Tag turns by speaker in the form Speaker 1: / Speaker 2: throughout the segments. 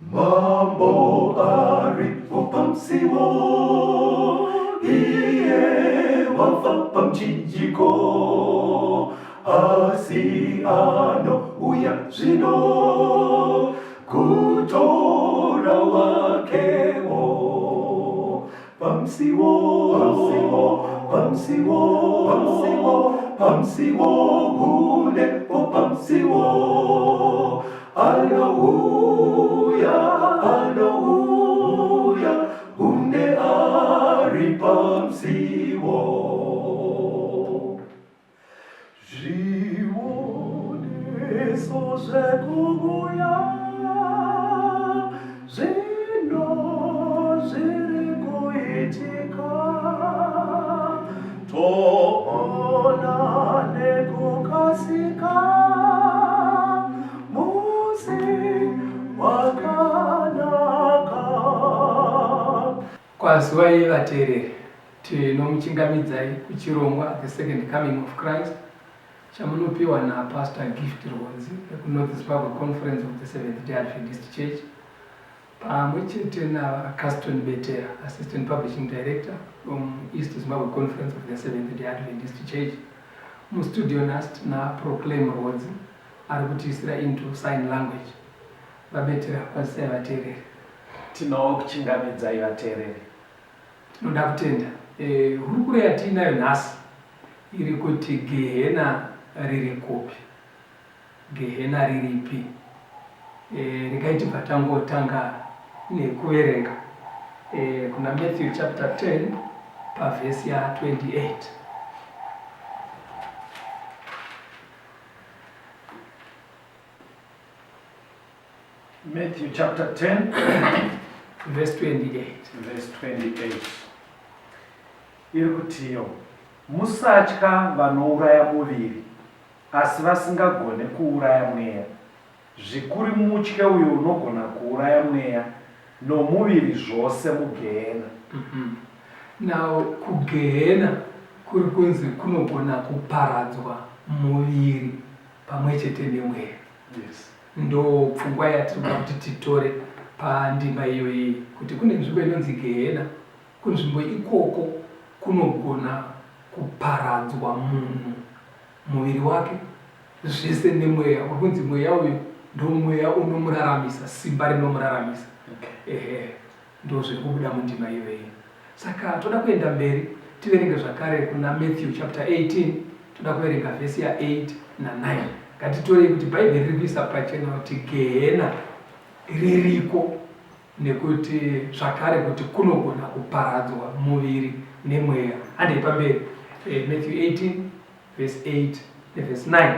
Speaker 1: Mambo aripo pamusiwo, iye wafa pamuchinjiko, asi anouya zvino kutora wakewo. Pamusiwo, pamusiwo, pamusiwo, pamusiwo, pamusiwo, hunepo pamusiwo. Anouya, anouya, hunde ari pamusiwo. Zvioneso zvekuuya zvino zviri kuitika, toona nekukasika musi wakanaka.
Speaker 2: Kwaziwai vateereri, Tinomuchingamidzai kuchirongwa The Second Coming of Christ chamunopiwa naPastor Gift Rwodzi vekuNorth Zimbabwe Conference of the Seventh Day Adventist Church pamwe chete naVaCaston Betera, Assistant Publishing Director from East Zimbabwe Conference of the Seventh Day Adventist Church. MuStudio nhasi tina Proclaim Rwodzi ari kutiisira into sign language. VaBetera, kwazisai vateereri.
Speaker 3: Tinokuchingamidzai vateereri.
Speaker 2: Tinoda kutenda. E, hurukuro yatiinayo nhasi iri kuti gehena riri kupi? Gehena riripi? E, regai tibva tangotanga nekuverenga e, kuna Matthew chapter 10 pavhesi ya 28.
Speaker 3: Matthew chapter 10
Speaker 2: verse 28.
Speaker 3: Verse 28 iri kutiyo, musatya vanouraya muviri asi vasingagone kuuraya mweya, zvikuri mutye uyo unogona kuuraya mweya nomuviri zvose mugehena.
Speaker 2: Now kugehena kuri kunzi kunogona kuparadzwa muviri pamwe chete nemweya.
Speaker 3: Yes.
Speaker 2: Ndopfungwa yatiri kuda kuti titore pandima iyoyi kuti kune nzvimbo inonzi gehena. Kunzvimbo ikoko kunogona kuparadzwa munhu muviri wake zvese nemweya. Uri kunzi mweya uyu ndomweya unomuraramisa, simba rinomuraramisa.
Speaker 3: Okay.
Speaker 2: Ehe, ndozviri kubuda mundima iyoyi. Saka toda kuenda mberi tiverenge zvakare kuna Matthew chapter 18 toda kuverenga vhesi ya 8 na 9. Ngatitorei kuti Bhaibheri riri kuisa pachena kuti gehena ririko nekuti zvakare kuti kunogona kuparadzwa muviri nemweya. Handei pamberi. Eh, Matthew 18 verse 8 neverse 9.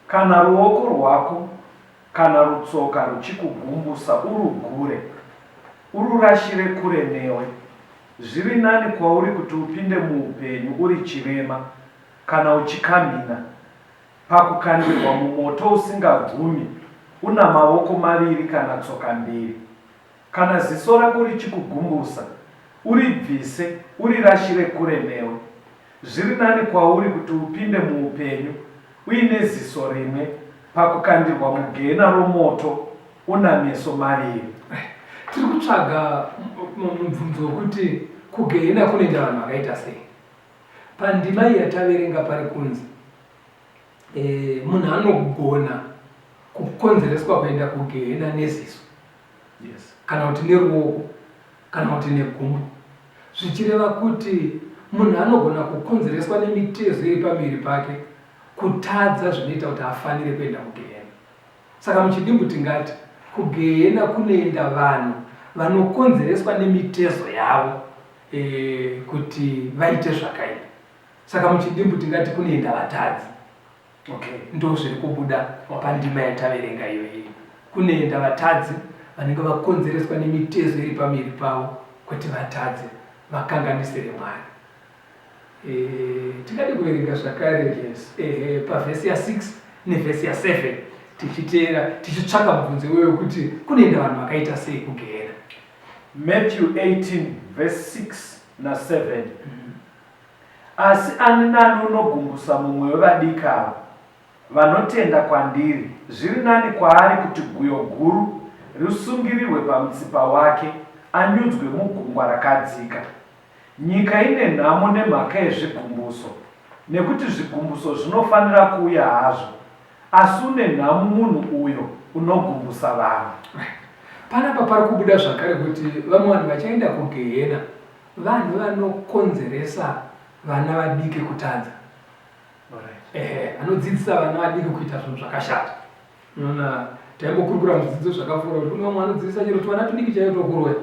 Speaker 3: Kana ruoko rwako kana rutsoka ruchikugumbusa, urugure, ururashire kure newe. Zviri nani kwauri kuti upinde muupenyu uri chirema, kana uchikamhina, pakukandirwa mumoto usingagumi una mavoko maviri kana tsoka mbiri. Kana ziso rako richikugumbusa, uribvise, urirashire kure newe. Zviri nani kwauri kuti upinde muupenyu uine ziso rimwe pakukandirwa mugehena romoto una meso maviri.
Speaker 2: Tiri kutsvaga mubvunzo wekuti kugehena kunoenda vanhu vakaita sei. Pandima iyi yataverenga pari kunzi e, munhu anogona kukonzereswa kuenda kugehena neziso
Speaker 3: Yes.
Speaker 2: kana kuti neruoko kana kuti negumbo zvichireva kuti munhu anogona kukonzereswa nemitezo iri pamuviri pake kutadza zvinoita kuti afanire kuenda kugehena. Saka muchidimbu tingati kugehena kunoenda vanhu vanokonzereswa nemitezo yavo e, kuti vaite zvakaipa. Saka muchidimbu tingati kunoenda vatadzi.
Speaker 3: Okay.
Speaker 2: Ndozviri kubuda pandima yataverenga iyoyi. Kunoenda vatadzi vanenge vakonzereswa nemitezo iri pamuviri pavo kuti vatadze vakanganisire Mwari. E, tingade kuverenga zvakare
Speaker 3: Yes.
Speaker 2: e, pavhesi ya6 nevhesi ya7 tichiteera tichitsvaka mubvunzo iwoyo wekuti kunoenda vanhu vakaita sei kugehena.
Speaker 3: Matthew 18 verse 6 na 7. Asi ani nani unogumbusa mumwe wevadiki ava, vanotenda kwandiri, zviri nani kwaari kuti guyo guru risungirirwe pamutsipa wake, anyudzwe mugungwa rakadzika. Nyika ine nhamo nemhaka yezvigumbuso, nekuti zvigumbuso zvinofanira kuuya hazvo, asi une nhamo munhu uyo unogumbusa vamwe.
Speaker 2: Right. Panapa pari kubuda zvakare kuti vamwe vanhu vachaenda kugehena vanhu vanokonzeresa vana vadiki kutadza. Ehe, vanodzidzisa vana vadiki kuita zvinhu zvakashata. Unoona, taimbokurukura muzvidzidzo zvakapfuura kuti kune vamwe vanodzidzisa chero tuvana tudiki chaiyo tokuroya.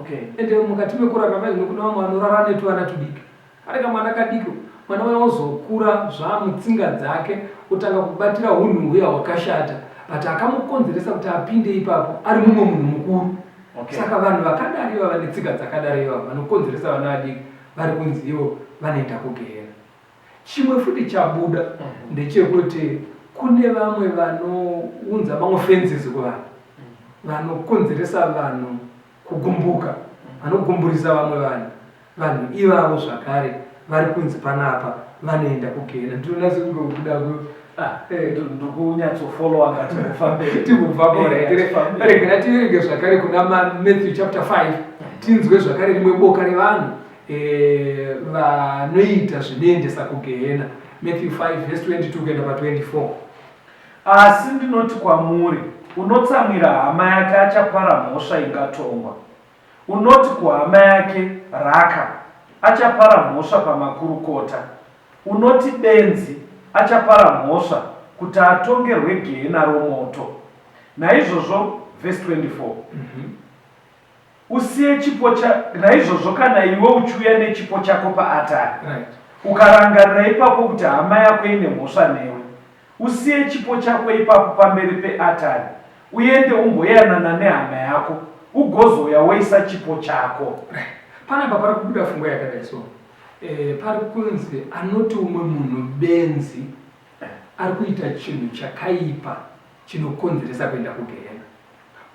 Speaker 3: Okay.
Speaker 2: Ende mukati mekurarama izvino kune vamwe vanorara netuvana tudiki. Kari kamwana kadiki, mwana uya ozokura zvamutsinga dzake otanga kubatira hunhu huya hwakashata but akamukonzeresa kuti apinde ipapo ari mumwe munhu mukuru.
Speaker 3: Okay.
Speaker 2: Saka vanhu vakadari ivava netsika dzakadari ivava vanokonzeresa vana vadiki vari kunzi ivo vanoenda kugehena. Chimwe futi chabuda ndechekuti kune vamwe vanounza mamwe fences kuvanhu vanokonzeresa vanhu kugumbuka, vanogumburisa vamwe vanhu. Vanhu ivavo zvakare vari kunzi panapa vanoenda kugehena. Ndinoona sekunge ukuda ku
Speaker 3: Ah, ndikunyatsofollowa ngatimbofambei.
Speaker 2: Timbofamba,
Speaker 3: Eh,
Speaker 2: right.
Speaker 3: ngatifambei.
Speaker 2: Regera tiverenge zvakare kuna Matthew chapter 5 tinzwe zvakare rimwe boka revanhu eh, vanoita zvinoendesa kugehena. Matthew 5 verse 22 kuenda pa 24.
Speaker 3: Asi ndinoti kwamuri, unotsamwira hama yake achapara mhosva ingatongwa. Unoti kuhama yake, Raka, achapara mhosva pamakurukota. Unoti benzi, achapara mhosva kuti atongerwe gehena romoto. Naizvozvo, verse 24. Usiye chipo cha, naizvozvo kana iwe uchiuya nechipo chako paatari,
Speaker 2: Right.
Speaker 3: ukarangarira ipapo kuti hama yako ine mhosva newe, usiye chipo chako ipapo pamberi peatari, uende umboyanana nehama yako, ugozouya woisa chipo chako.
Speaker 2: Right. Panapa pari kubuda pfungwa yakadai so. Eh, pari kunzi anoti umwe munhu benzi ari kuita chinhu chakaipa chinokonzeresa kuenda kugehena.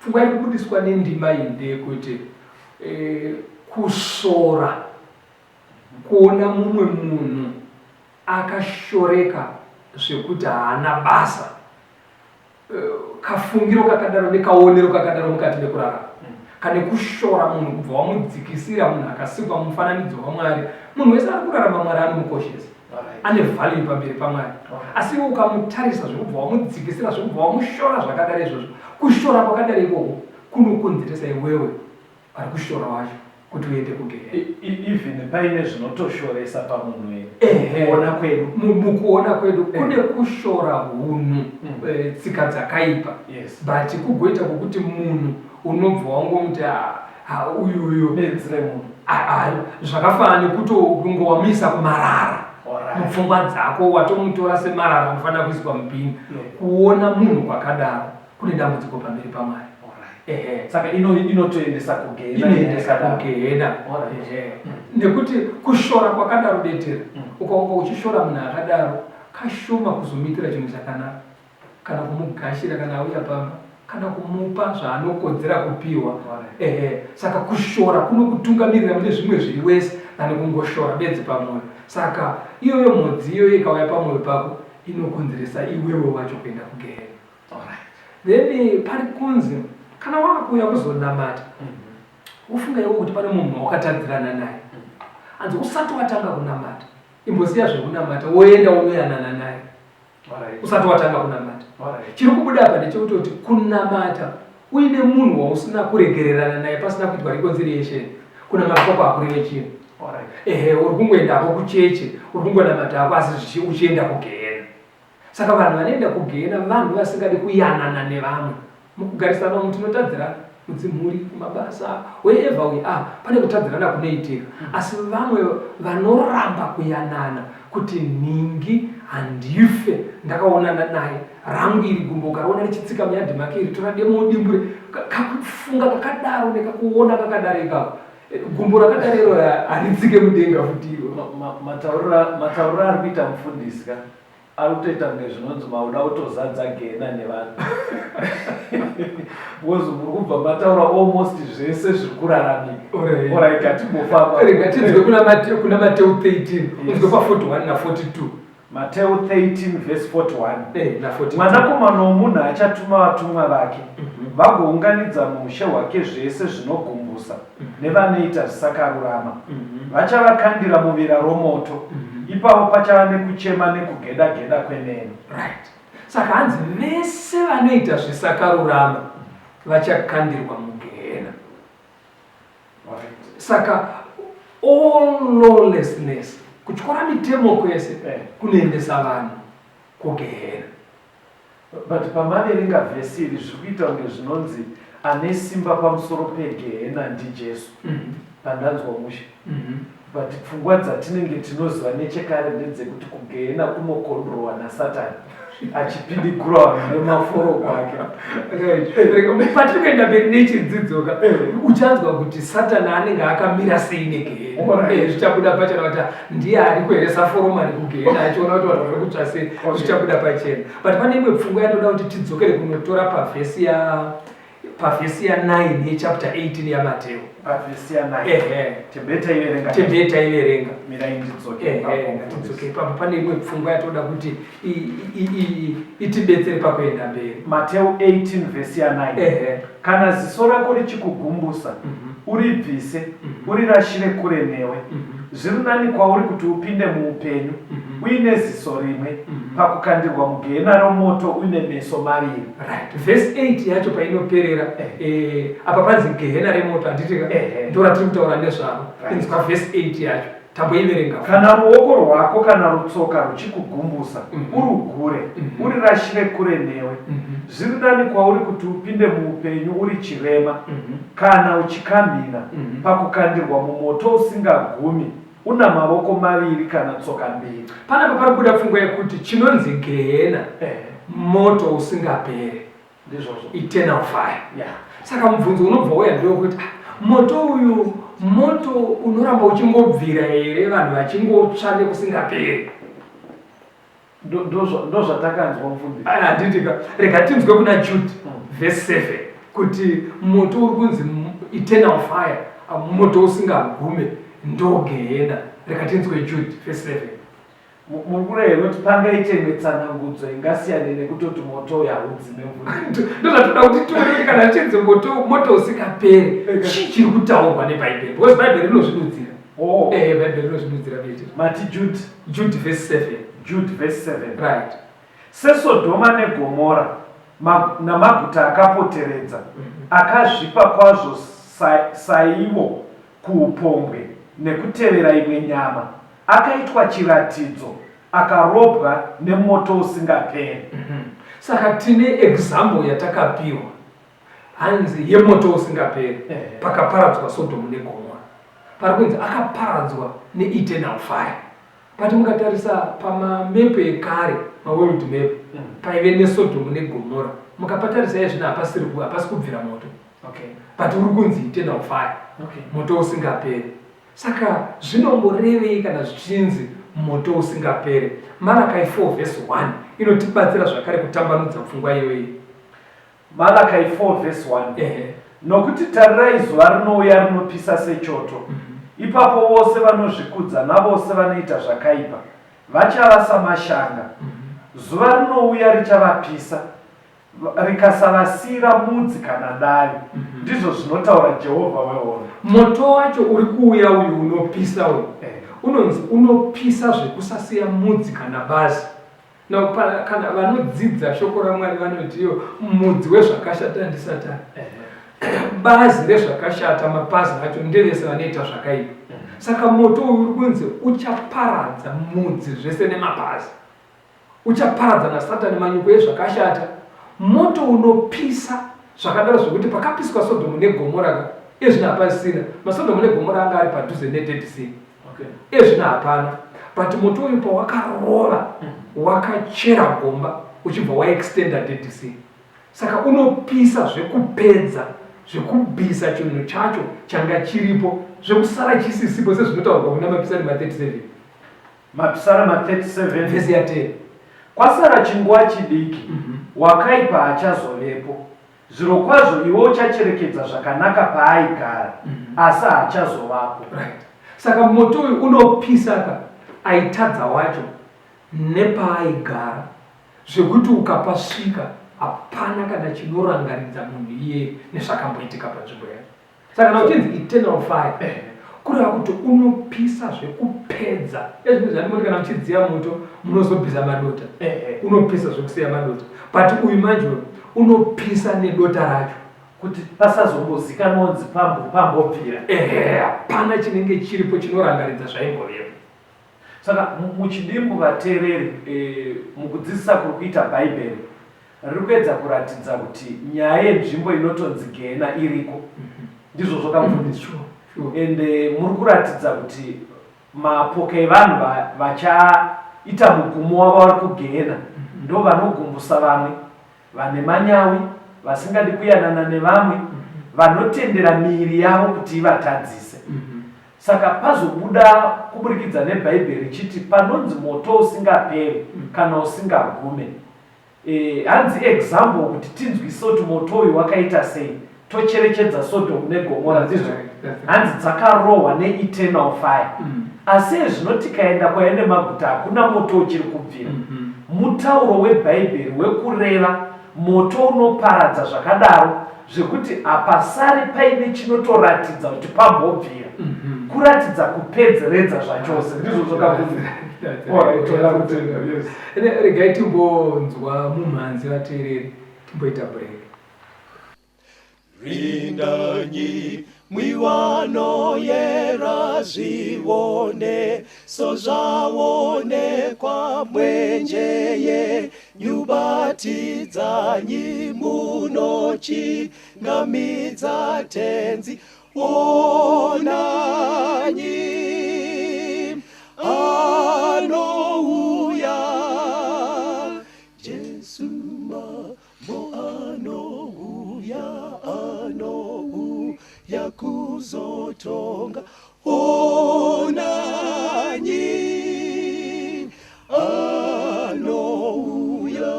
Speaker 2: Pfungwa iri kubudiswa nendima iyi ndeyekuti eh, kusvora kuona mumwe munhu akashoreka zvekuti haana basa eh, kafungiro kakadaro nekaonero kakadaro mukati mekurarama kane kushora munhu kubva wamudzikisira munhu akasikwa mumufananidzo waMwari. Munhu wese ari kurarama Mwari anomukoshesa, ane value pamberi paMwari. Asi iwe ukamutarisa zvekubva wamudzikisira zvekubva wamushora zvakadaro izvozvo, kushora kwakadaro ikoko kunokonzeresa iwewe vari kushora wacho kuti uende kugehena.
Speaker 3: Even paine zvinotoshoresa pamunhu here?
Speaker 2: Ehe.
Speaker 3: Mukuona kwedu.
Speaker 2: Mukuona kwedu kune kushora hunhu, tsika dzakaipa. But kugoita kwokuti munhu unobva wangomuti ah, ah, uyu uyu
Speaker 3: Benzi remunhu.
Speaker 2: Ah, ah, zvakafanana nekuti unge wamuisa kumarara. Mupfungwa dzako watomutora semarara anofanira kuiswa mubhini. Kuona munhu kwakadaro kune dambudziko pamberi paMwari. Ehe.
Speaker 3: Saka inotoendesa kugehena.
Speaker 2: Inoendesa kugehena. Ehe. Nekuti kushora kwakadaro betera. Ukaonga uchishora munhu akadaro, kashoma kuzomuitira chinhu chakanaka. Kana kumugashira kana auya pamba, kana kumupa zvaanokodzera kupiwa. Ehe. Saka kushora kunokutungamirira mune zvimwe zviri wese than kungoshora bedzi pamwoyo. Saka iyoyo mhodzi iyoyo ikauya pamwoyo pako inokonzeresa iwewe wacho kuenda kugehena. Then pari kunzi kana wakuuya kuzonamata wofunga iwe kuti pane munhu wawakatadzirana naye, hanzi usati watanga kunamata imbosiya zvekunamata woenda unoyanana naye usati watanga kunamata. Chiri kubuda apa ndechekutoti kunamata uine munhu wausina kuregererana naye pasina kuitwa reconciliation, kunamata kwako hakureve chinhu. Ehe, uri kungoendako kucheche, uri kungonamata hako asi uchienda kugehena. Saka vanhu vanoenda kugehena vanhu vasingadi kuyanana nevamwe. Mukugarisana umu tinotadzirana, mudzimhuri, kumabasa, wherever we are, pane kutadzirana kunoitika. Asi vamwe vanoramba kuyanana kuti nhingi handife ndakaonana naye, rangu iri gumbo ukariona richitsika muyadhi make iri, tora demo udimbure. Kakufunga kakadaro nekakuona kakadaro ikako. Gumbo rakadaro iro haritsike mudenga futi iro.
Speaker 3: Matauriro ari kuita mufundisi ka ari kutoita kunge zvinonzi mauda kutozadza gehena nevanhu. Because muri kubva mataura almost zvese zviri kuraramika. Alright, ngatimbofamba.
Speaker 2: Rega tinzwe kuna Mateu 13, unzwe pa 41 na 42.
Speaker 3: Mateo 13 verse 41.
Speaker 2: Eh, na 42.
Speaker 3: Mwanakomana womunhu achatuma vatumwa vake vagounganidza muushe hwake zvese zvinogumbusa nevanoita zvisakarurama. Vachavakandira muvira romoto. Ipapo pachava nekuchema nekugeda-geda kwemeno.
Speaker 2: Right. Saka hanzi vese vanoita zvisakarurama vachakandirwa mugehena. Saka all lawlessness, kutyora mitemo kwese kunoendesa vanhu kugehena.
Speaker 3: But pamaverenga vhesi iri zviri kuita kunge zvinonzi ane simba pamusoro pegehena ndiJesu. Pandanzwa mushe. But pfungwa dzatinenge tinoziva nechekare ndedzekuti kugehena kunokondrowa nasatani achipidigura vanhu nemaforo kwake.
Speaker 2: Patiri kuenda mberi nechidzidzo ka, uchanzwa kuti satani anenge akamira sei negehena. Zvichabuda pachena kuti ndiye ari kuheresa foromani kugehena achiona kuti vanhu vari kutsva sei. Zvichabuda pachena. But pane imwe pfungwa yatoda kuti tidzokere kunotora pavhesi ya pavhesi ya 9 yechapter 18 yaMateo.
Speaker 3: Pavhesi ya 9.
Speaker 2: Ehe.
Speaker 3: Tembee taiverenga.
Speaker 2: Tembee taiverenga.
Speaker 3: Mirai ndidzoke
Speaker 2: Ehe,
Speaker 3: ipapo.
Speaker 2: ngatidzoke ipapo. Pane imwe pfungwa yatoda kuti itibetsere pakuenda mberi.
Speaker 3: Mateo 18 vhesi ya 9.
Speaker 2: Ehe.
Speaker 3: Kana ziso rako richikugumbusa, uribvise, urirashire kure newe. Zviri nani kwauri kuti upinde muupenyu uine ziso rimwe, pakukandirwa mugehena romoto uine meso maviri.
Speaker 2: Right. Verse 8 yacho painoperera, apa panzi gehena remoto, handiti ka? Ndo ratiri kutaura nezvaro. Inzwa verse 8 yacho, tamboiverenga.
Speaker 3: Kana ruoko rwako kana rutsoka ruchikugumbusa, urugure, urirashire kure newe. Zviri nani kwauri kuti upinde muupenyu uri chirema, kana uchikamhina, pakukandirwa mumoto usingagumi, una mavoko maviri kana tsoka mbiri.
Speaker 2: Panapa pari kubuda pfungwa yekuti chinonzi gehena moto usingapere.
Speaker 3: Ndizvozvo.
Speaker 2: Eternal fire. Saka mubvunzo unobva uya ndewekuti, moto uyu moto unoramba uchingobvira here vanhu vachingotsva nekusingaperi?
Speaker 3: Ndozvatakanzwa mufundisi.
Speaker 2: Handiti ka, rega tinzwe kuna Jude verse 7 kuti moto uri kunzi eternal fire, moto usingagume ndo gehena. Rega tinzwe Jude verse 7.
Speaker 3: Muri kureva here kuti pangaite imwe tsanangudzo ingasiyane nekutoti moto uyu haudzime mvura?
Speaker 2: Ndozvatoda kuti tione kuti kana chinzi moto usingaperi, chii chiri kutaurwa neBhaibheri? Because Bhaibheri rinozvidudzira. Bhaibheri rinozvidudzira Peter.
Speaker 3: Mati Jude.
Speaker 2: Jude verse 7.
Speaker 3: Jude verse 7.
Speaker 2: Right.
Speaker 3: SeSodhoma neGomora namaguta akapoteredza, akazvipa kwazvo saivo kuupombwe nekutevera imwe nyama, akaitwa chiratidzo, akarobwa nemoto usingaperi.
Speaker 2: Saka tine example yatakapiwa hanzi yemoto usingaperi pakaparadzwa Sodom neGomora. Pari kunzi akaparadzwa neeternal fire. But mukatarisa pamamepu ekare, maworld map, paive neSodom neGomora. Mukapatarisa iye zvino hapasi kubvira moto. But uri kunzi eternal fire. Moto usingaperi. Saka zvinomborevei kana zvichinzi moto usingaperi? Malachi 4 verse 1 inotibatsira zvakare kutambanudza pfungwa iyoyi.
Speaker 3: Malachi 4 verse 1. Nokuti tarirai zuva rinouya rinopisa sechoto. Ipapo vose vanozvikudza navose vanoita zvakaipa vachava samashanga. Zuva rinouya richavapisa, rikasavasiyira mudzi kana davi. Ndizvo zvinotaura Jehovha wehondo.
Speaker 2: Moto wacho uri kuuya uyu unopisa uyu. Unonzi unopisa zvekusasiya mudzi kana bazi. Now, kana vanodzidza shoko raMwari vanoti iyo mudzi wezvakashata ndiSatani. Bazi rezvakashata, mapazi acho ndevese vanoita zvakaipa. Saka moto uyu uri kunzi uchaparadza mudzi zvese nemapazi. Uchaparadza naSatani manyuko ezvakashata. Moto unopisa zvakadaro zvekuti pakapiswa Sodhomu neGomora ka, ezvino hapasisina. MaSodhomu neGomora anga ari padhuze neDead Sea. Ezvino hapana. But moto uyu pawakarova wakachera gomba uchibva waextenda Dead Sea. Saka unopisa zvekupedza, zvekubvisa chinhu chacho changa chiripo, zvekusara chisisipo sezvinotaurwa kuna Mapisarema 37.
Speaker 3: Mapisarema 37
Speaker 2: vhesi ya 10.
Speaker 3: Kwasara chinguva chidiki, wakaipa haachazovepo. Zvirokwazvo iwe uchacherekedza zvakanaka paaigara, asi haachazovapo.
Speaker 2: Right. Saka moto uyu unopisa ka, aitadza wacho. Nepaaigara zvekuti ukapasvika hapana kana chinorangaridza munhu iyeye nezvakamboitika panzvimbo yacho. Saka kana uchinzi eternal fire kureva kuti unopisa zvekupedza. Ezvino zvandimoti kana muchidziya moto munozobvisa madota. Unopisa zvekusiya madota. But uyu manje uyu unopisa nedota racho.
Speaker 3: Kuti pasazombozikanwa kunzi pambobvira.
Speaker 2: Ehe, hapana chinenge chiripo chinorangaridza zvaimbovepo.
Speaker 3: Saka muchidimbu vateereri, e, mukudzidzisa kuri kuita Bhaibheri, riri kuedza kuratidza kuti nyaya yenzvimbo inotonzi gehena iriko. Ndizvozvo ka mufundisi?
Speaker 2: Sure.
Speaker 3: Ende muri kuratidza kuti mapoka evanhu vachaita mugumo wavo vari kugehena ndo vanogumbusa vamwe, vane manyawi, vasingadi kuyanana nevamwe, vanotendera miiri yavo kuti ivatadzise. Saka pazobuda kuburikidza neBhaibheri richiti panonzi moto usingaperi kana usingagume. E, hanzi example kuti tinzwise kuti moto uyu wakaita sei tocherechedza Sodom neGomora ndizvo hanzi dzakarohwa neeternal fire mm. Asi ezvino tikaenda kwaive nemaguta hakuna moto uchiri kubvira. Mm -hmm. Mutauro weBhaibheri wekureva moto unoparadza zvakadaro zvekuti hapasari paine chinotoratidza kuti pambobvira. Mm -hmm. Kuratidza kupedzeredza zvachose. Ndizvo zvakabvunza.
Speaker 2: Regai timbonzwa mumhanzi vateereri timboita break.
Speaker 1: Rindanyi miwano yera zvione sozvaonekwa mwenje yenyu batidzanyi munochingamidza Tenzi onanyi anouya Jesu Mambo anouya, anouya kuzotonga. Onanyi, anouya.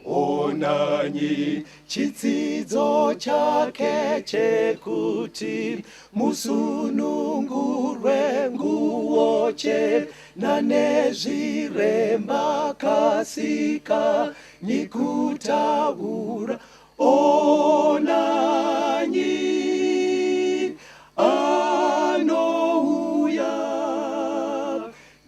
Speaker 1: Onanyi chitsidzo chake chekuti musunungurwe nguo chena nezviremba kasika nyikutaura onanyi anouya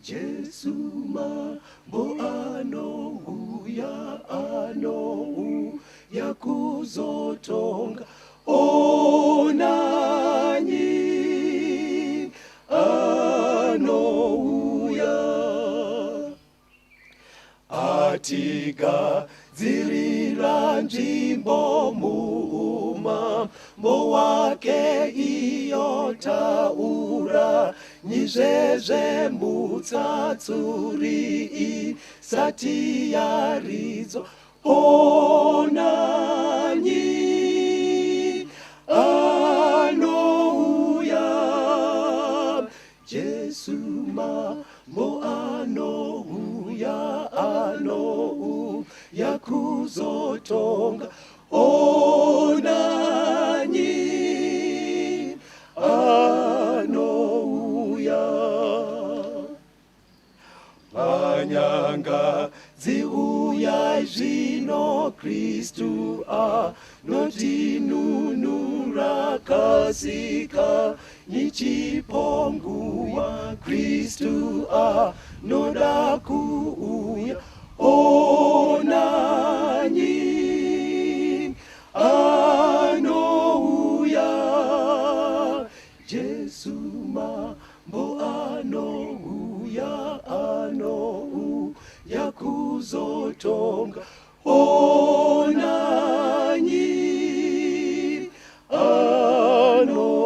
Speaker 1: Jesu mambo anouya, anouya kuzotonga. Onanyi, anouya. Atigadzirira nzvimbo muumambo wake iyo taura nyizvezve mutsatsuri isati yaridzwa onanyi anouya Jesu mambo anouya, anouya kuzotonga. Onanyi anouya. Panyanga dziuyai zvino Kristu anotinunura kasika nichipo nguva Kristu anoda kuuya onanyi anouya Jesu mambo anouya anouya kuzotonga onanyi anouya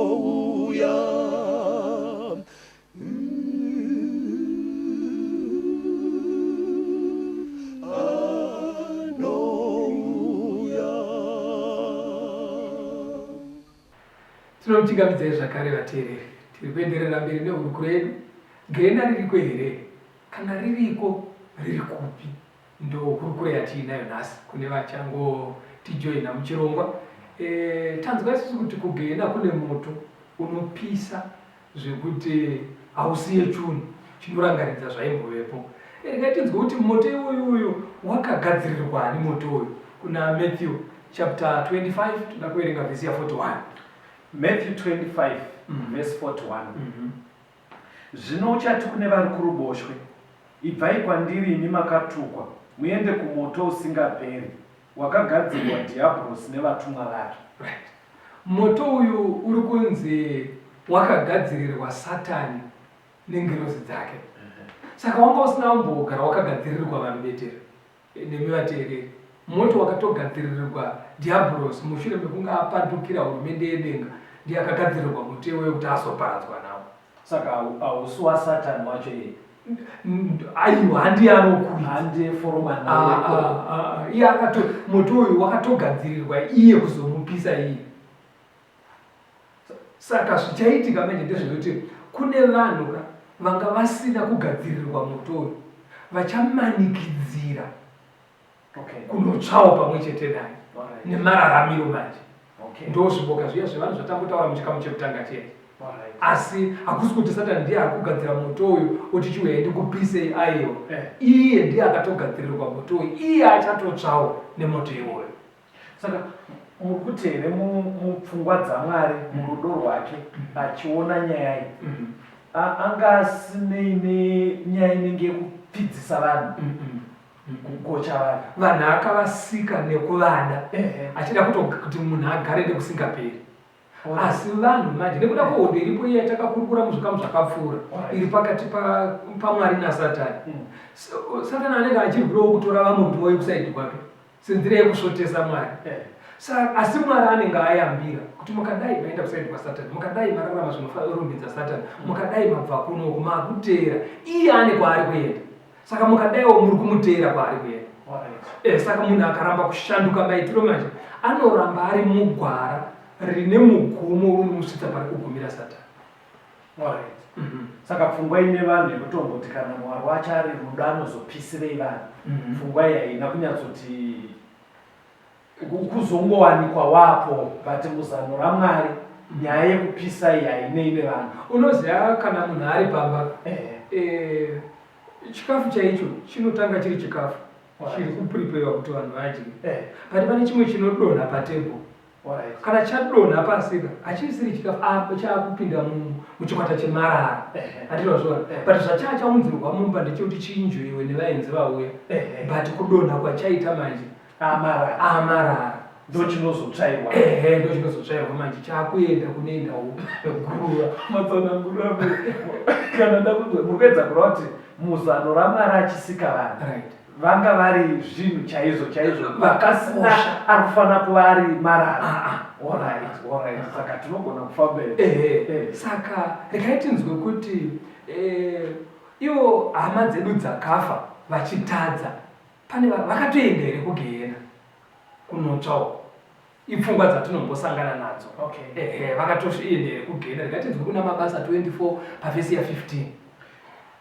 Speaker 1: anouya.
Speaker 2: Tinomuchingamidzai zvakare vateereri. Tiri kuenderera mberi nehurukuro yedu. Gehena ririko here? Kana ririko, riri kupi? Ndohurukuro yatiinayo nhasi kune vachangotijoina muchirongwa. E, tanzwa isusu kuti kugehena kune moto unopisa zvekuti hausiye chunhu. chinorangaridza zvaimbovepo. Regai tinzwe kuti moto iwoyu uyu wakagadzirirwa ani moto uyu kuna Matthew chapter 25 toda kuverenga vhesi ya 41.
Speaker 3: Matthew 25 verse 41. Zvino uchati kune vari kuruboshwe, Ibvai kwandiri imi makatukwa, muende kumoto usingaperi, wakagadzirirwa dhiabhorosi nevatumwa vake.
Speaker 2: Right. Moto uyu uri kunzi wakagadzirirwa Satani nengirozi dzake. Saka wanga usina kumbogara wakagadzirirwa vanhu betera nemi vateereri. Moto wakatogadzirirwa Dhiabhorosi mushure mekunge apandukira hurumende yedenga ndiye akagadzirirwa moto iwoyo kuti azoparadzwa nawo.
Speaker 3: Saka hausi waSatani wacho iye?
Speaker 2: Aiwa, handiye anokwidza.
Speaker 3: Handiye foromani
Speaker 2: ah, ah, ah, iye akato moto uyu wakatogadzirirwa iye kuzomupisa iye. Saka zvichaitika manje ndezvekuti kune vanhu ka vanga vasina kugadzirirwa moto uyu vachamanikidzira kunotsvawo pamwe chete naye nemararamiro manje ndo zviboka zviya zvevanhu zvatambotaura muchikamu chekutanga chiya asi hakusi kuti satani ndiye ari kugadzira moto uyu oti chiuyai ndikupisei aiwa eh. Iye ndiye akatogadzirirwa moto uyu, iye achatotsvawo nemoto iwoyo.
Speaker 3: Saka muri kuti here mupfungwa dzaMwari, murudo rwake, achiona nyaya iyi, anga asinei nenyaya inenge yekupfidzisa vanhu, kugocha vanhu?
Speaker 2: Vanhu akavasika nekuvada, achida kuti munhu agare nekusingaperi. Asi vanhu manje nekuda kwehondo iripo iya yatakakurukura muzvikamu zvakapfuura iri pakati paMwari naSatani, Satani anenge achirwirawo kutora vamwe kuti vauye kusaidhi kwake senzira yekusvotesa Mwari. Asi Mwari anenge ayambira kuti mukadai maenda kusaidhi kwaSatani, mukadai mararama zvinorumbidza Satani, mukadai mabva kunoku makuteera iye ane kwaari kuenda, saka mukadaiwo muri kumuteera kwaari kuenda. Saka munhu akaramba kushanduka maitiro manje anoramba ari mugwara rine mugumo unomusvitsa pari kugumira Satani.
Speaker 3: Saka pfungwa ine vanhu yekutomboti kana Mwari wacho ari rudo anozopisirei vanhu, pfungwa iyi haina kunyatsoti kuzongowanikwa wapo, but muzano raMwari nyaya yekupisa iyi hainei nevanhu.
Speaker 2: Unoziva kana munhu ari pamba, chikafu chaicho chinotanga chiri chikafu chiri kupreparewa kuti vanhu vadye, but pane chimwe chinodonha patable. Kana chadonha pasika hachisiri chikafu, chaakupinda muchikwata chemarara, handinozviona. But zvachachaunzirwa mumba ndechekuti chiinjoyiwe nevaenzi vauya, but kudonha kwachaita manje
Speaker 3: amarara,
Speaker 2: amarara.
Speaker 3: Ndochinozotsvairwa.
Speaker 2: Ehe, ndochinozotsvairwa manje, chakuenda kunoenda guruva.
Speaker 3: Matsanangurira kana ndakunzwa, muri kuedza kureva kuti muzano raMwari achisika vanhu, vanga vari zvinhu chaizvo chaizvo
Speaker 2: vakasina
Speaker 3: ari kufanira kuva ari marara. Alright, saka tinogona kufamba.
Speaker 2: Ehe, saka regai tinzwe kuti ivo hama dzedu dzakafa vachitadza, pane vakatoenda here kugehena kunotsvawo? Ipfungwa dzatinombosangana nadzo. Ehe, vakatoenda here kugehena? Regai tinzwe kuna Mabasa 24 pavhesi ya15.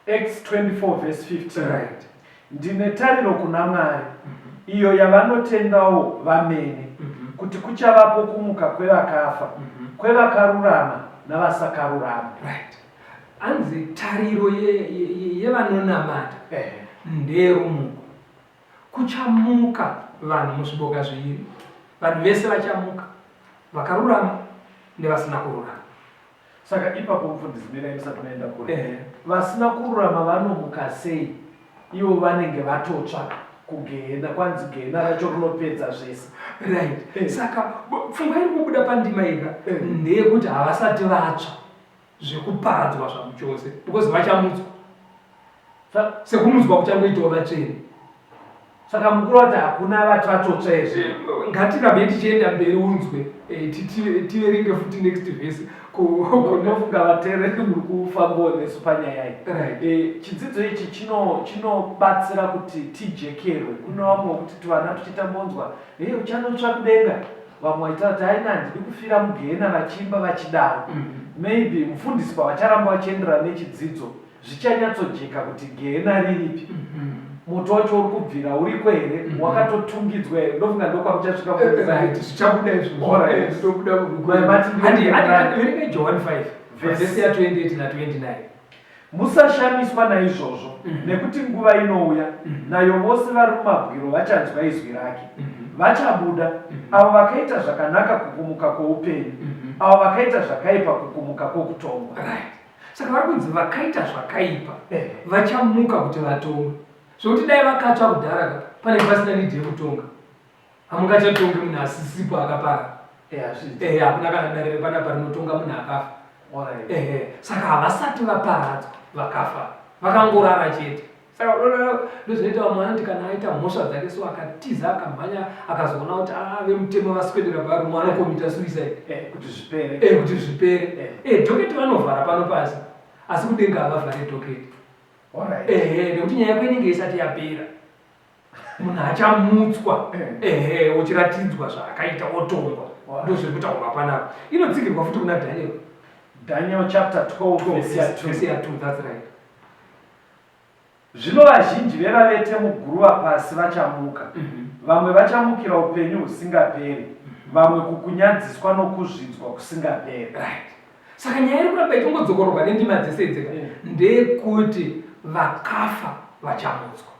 Speaker 3: Acts 24 verse 15. Ndine tariro kuna Mwari, iyo yavanotendawo vamene, kuti kuchavapo kumuka kwevakafa, kwevakarurama navasakarurama.
Speaker 2: Right, hanzi tariro yevanonamata ndeyerumuko. Kuchamuka vanhu muzviboka zviviri, vanhu vese vachamuka, vakarurama nevasina kururama.
Speaker 3: Saka ipapo mufundisi, mirai musati maenda kure. Vasina kururama vanomuka sei ivo vanenge vatotsva kugehena? Kwanzi gehena racho rinopedza zvese.
Speaker 2: Right, saka pfungwa iri kubuda pandima ika ndeyekuti havasati vatsva zvekuparadzwa zvamuchose, because vachamutswa sekumutswa kuchangoitawo vatsvene.
Speaker 3: Saka mukuru vati hakuna vati vatotsva izvi.
Speaker 2: Ngatirambe tichienda mberi unzwe, tiverenge futi next verse.
Speaker 3: Unofunga vateereri muri kufambawo nesu panyaya iyi. Chidzidzo ichi chinobatsira kuti tijekerwe. Kune vamwe wekuti tuvana tuchitambonzwa, hei, uchanotsva kudenga, vamwe vaitaura kuti aina handidi kufira mugehena, vachiimba vachidaro. Maybe mufundisi pavacharamba vachienderana nechidzidzo zvichanyatsojeka kuti gehena riripi, moto wacho uri kubvira uriko here, wakatotungidzwa here. Ndofunga ndokwamuchasvika.
Speaker 2: Right, zvichabuda izvozvo. Zvinobuda.
Speaker 3: Mai Mati
Speaker 2: Verengai John 5 vhesi ya28 na29.
Speaker 3: Musashamiswa naizvozvo, nekuti nguva inouya, nayo vose vari mumabwiro vachanzwa izwi rake, vachabuda, avo vakaita zvakanaka kukumuka kwoupenyu, avo vakaita zvakaipa kukumuka kwokutongwa.
Speaker 2: Right. Saka vari kunzi vakaita zvakaipa vachamuka kuti vatongwe. Zvekuti dai vakatsva kudhara ka panenge pasina need yekutonga. Hamungachatongi munhu asisipo akaparara. Ehe, hakuna kana dare repanapa rinotonga munhu akafa. Ehe, saka havasati vaparadzwa vakafa, vakangorara chete. Saka unoona ndozvinoita vamwe vanoti kana aita mhosva dzake so akatiza akamhanya akazoona kuti ah, vemutemo vaswedera paari umwe anokomita suicide
Speaker 3: eh, kuti zvipere
Speaker 2: eh, kuti zvipere eh, dhoketi vanovhara pano pasi asi kudenga havavhare dhoketi ehe nekuti nyaya yako inenge isati yapera. Munhu achamutswa ehe ochiratidzwa zvaakaita otongwa. Ndozviri kutaurwa panapa. Inotsigirwa futi kuna Daniel.
Speaker 3: Daniel chapter 12 verse ya 2.
Speaker 2: Verse ya 2, that's right.
Speaker 3: Zvino vazhinji vevavete muguruva pasi vachamuka, vamwe vachamukira upenyu husingaperi, vamwe kukunyadziswa nokuzvidzwa kusingaperi.
Speaker 2: Right. Saka nyaya iri kuramba ichingodzokororwa nendima dzese idzika ndeyekuti vakafa vachamutswa.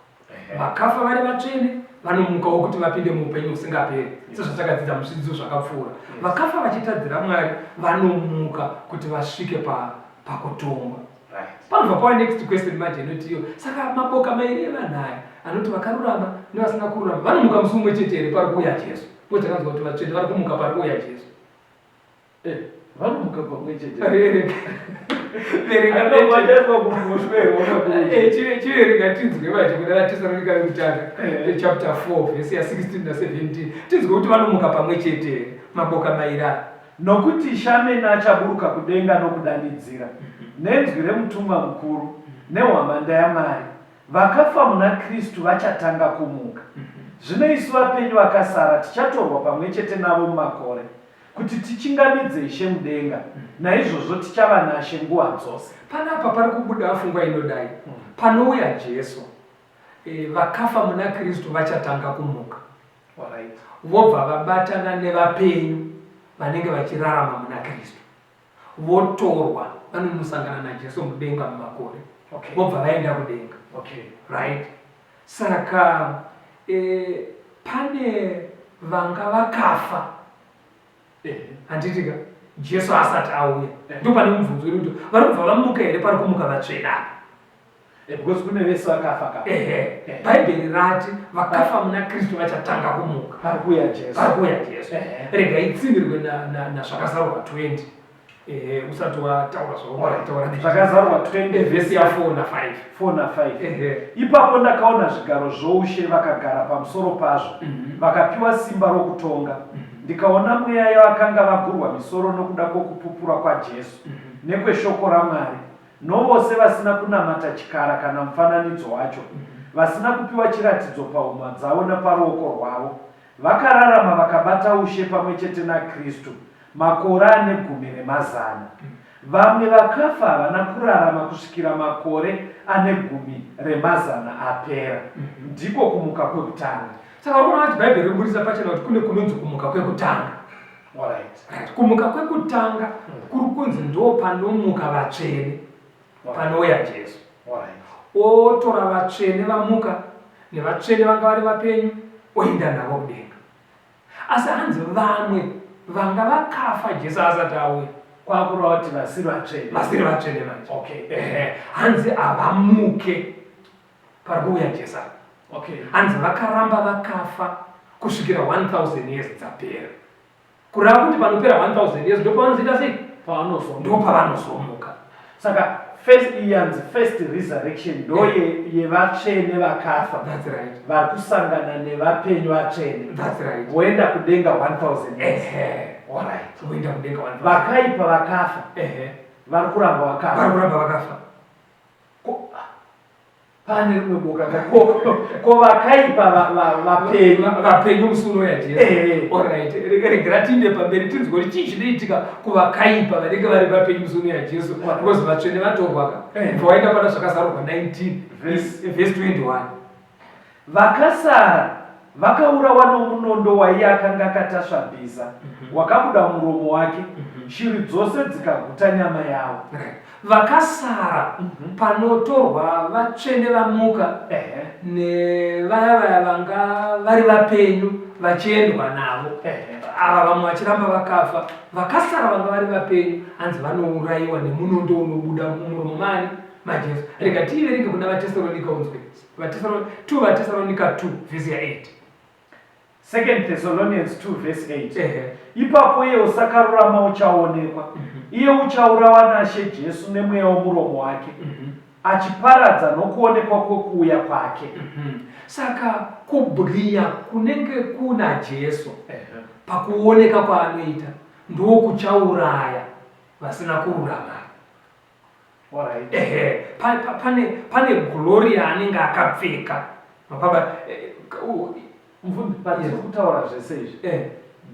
Speaker 2: Vakafa vari vatsvene vanomukawo kuti vapinde muupenyu husingaperi, sezvatakadzidza muzvidzidzo zvakapfuura. Vakafa vachitadzira Mwari vanomuka kuti vasvike pakutongwa. Panobva pava next question manje inoti iyo, saka maboka mairi evanhu aya anoti vakarurama nevasina kururama vanomuka musi mumwe chete here pari kuuya Jesu? Because takanzwa kuti vatsvene vari kumuka pari kuuya Jesu.
Speaker 3: Eh, vanomuka pamwe chete.
Speaker 2: Chiverenga tinzwe manje kuna vaTesaronika vekutanga eh. chapter 4 vhesi ya 16 na 17 tinzwe kuti vanomuka pamwe chete here maboka mairi aya.
Speaker 3: Nokuti Ishe amene achaburuka kudenga nokudanidzira, nenzwi remutumwa mukuru, nehwamanda yaMwari, vakafa muna Kristu vachatanga kumuka. Zvino isu vapenyu vakasara tichatorwa pamwechete navo mumakore, Kuti tichingamidze Ishe mudenga, naizvozvo tichava naShe nguva dzose.
Speaker 2: Panapa pari kubuda fungwa inodai, panouya Jesu, vakafa muna Kristu vachatanga kumuka, vobva vabatana nevapenyu vanenge vachirarama muna Kristu, votorwa vanonosangana naJesu mudenga mumakore, vobva vaenda kudenga. Right? Saka pane vanga vakafa handiti ka Jesu asati auya ndo pane mubvunzo uri kuti vari kubva vamuka here pari kumuka vatsvene apa
Speaker 3: because kune vese vakafa ka
Speaker 2: ehe Bhaibheri rati vakafa muna Kristu vachatanga kumuka
Speaker 3: pari kuuya Jesu
Speaker 2: pari kuuya Jesu rega itsinhirwe naZvakazarurwa 20 Ehe, usati wataura zvaungataura.
Speaker 3: Zvakazarurwa 20
Speaker 2: vhesi ya 4 na 5.
Speaker 3: 4 na 5. Ehe. Ipapo ndakaona zvigaro zvoushe vakagara pamusoro pazvo, vakapiwa simba rokutonga. Ndikaona mweya yavakanga vagurwa misoro nokuda kwokupupura kwaJesu, nekweshoko raMwari, novose vasina kunamata chikara kana mufananidzo wacho, vasina kupiwa chiratidzo pahuma dzavo naparuoko rwavo, vakararama vakabata ushe pamwe chete naKristu makore ane gumi remazana. Vamwe vakafa havana kurarama kusvikira makore ane gumi remazana apera. Ndiko kumuka kwekutanga.
Speaker 2: Saka uri kuona kuti Bhaibheri rinoburitsa pachena kuti kune kunonzi kumuka kwekutanga.
Speaker 3: Alright.
Speaker 2: Right. Kumuka kwekutanga kuri kunzi ndo panomuka vatsvene panouya Jesu.
Speaker 3: Alright.
Speaker 2: Otora vatsvene vamuka nevatsvene vanga vari vapenyu oenda navo kudenga. Asi hanzi vamwe vanga vakafa Jesu asati auya.
Speaker 3: Kwakureva kuti vasiri vatsvene.
Speaker 2: Vasiri vatsvene manje.
Speaker 3: Okay.
Speaker 2: Ehe. Hanzi havamuke pari kuuya Jesu apa.
Speaker 3: Okay.
Speaker 2: Hanzi vakaramba vakafa kusvikira 1000 years dzapera. Kureva kuti panopera 1000 years ndopavanozoita sei?
Speaker 3: Pavanozomuka.
Speaker 2: Ndopavanozomuka.
Speaker 3: Saka first iyi yanzi first resurrection ndo yevatsvene vakafa.
Speaker 2: That's right.
Speaker 3: Vari kusangana nevapenyu vatsvene.
Speaker 2: That's right.
Speaker 3: Voenda kudenga 1000 years.
Speaker 2: Ehe.
Speaker 3: All right.
Speaker 2: Voenda kudenga 1000.
Speaker 3: Vakaipa vakafa.
Speaker 2: Ehe.
Speaker 3: Vari kuramba vakafa.
Speaker 2: Vari kuramba vakafa.
Speaker 3: Ko, Pane rimwe boka ka ko ko vakaipa vapenyu
Speaker 2: vapenyu musi unouya Jesu. Alright, regera tiinde pamberi tinzwe kuti chii chinoitika kuvakaipa vanenge vari vapenyu musi unouya Jesu because vatsvene vatorwa ka. Bva waenda pana Zvakazarurwa 19 verse 21.
Speaker 3: Vakasara vakaurawa nomunondo waiye akanga akatasva bhiza, wakabuda mumuromo wake, shiri dzose dzikaguta nyama yawo.
Speaker 2: Right. Vakasara panotorwa vatsvene vamuka nevaya vaya vanga vari vapenyu vachiendwa navo. Ava vamwe vachiramba vakafa, vakasara vanga vari vapenyu hanzi vanourayiwa nemunondo unobuda mumuromo maani? MaJesu. Rega tiiverenge kuna vaTesaronika unzwe. 2 vaTesaronika 2 vhesi ya 8.
Speaker 3: Second Thessalonians 2 verse 8. Ehe. Ipapo iye usakarurama uchaonekwa, iye uchaurawa naShe Jesu nemweya womuromo wake, achiparadza nokuonekwa kwokuuya kwake.
Speaker 2: Saka kubwinya kunenge kuna Jesu pakuoneka kwaanoita ndokuchauraya vasina kururama.
Speaker 3: Alright.
Speaker 2: Ehe, pa, pa, pane, pane glory yaanenge akapfeka. Mapaba, eh,
Speaker 3: Mubvunzi, patiri
Speaker 2: Yes.
Speaker 3: kutaura zvese izvi
Speaker 2: eh,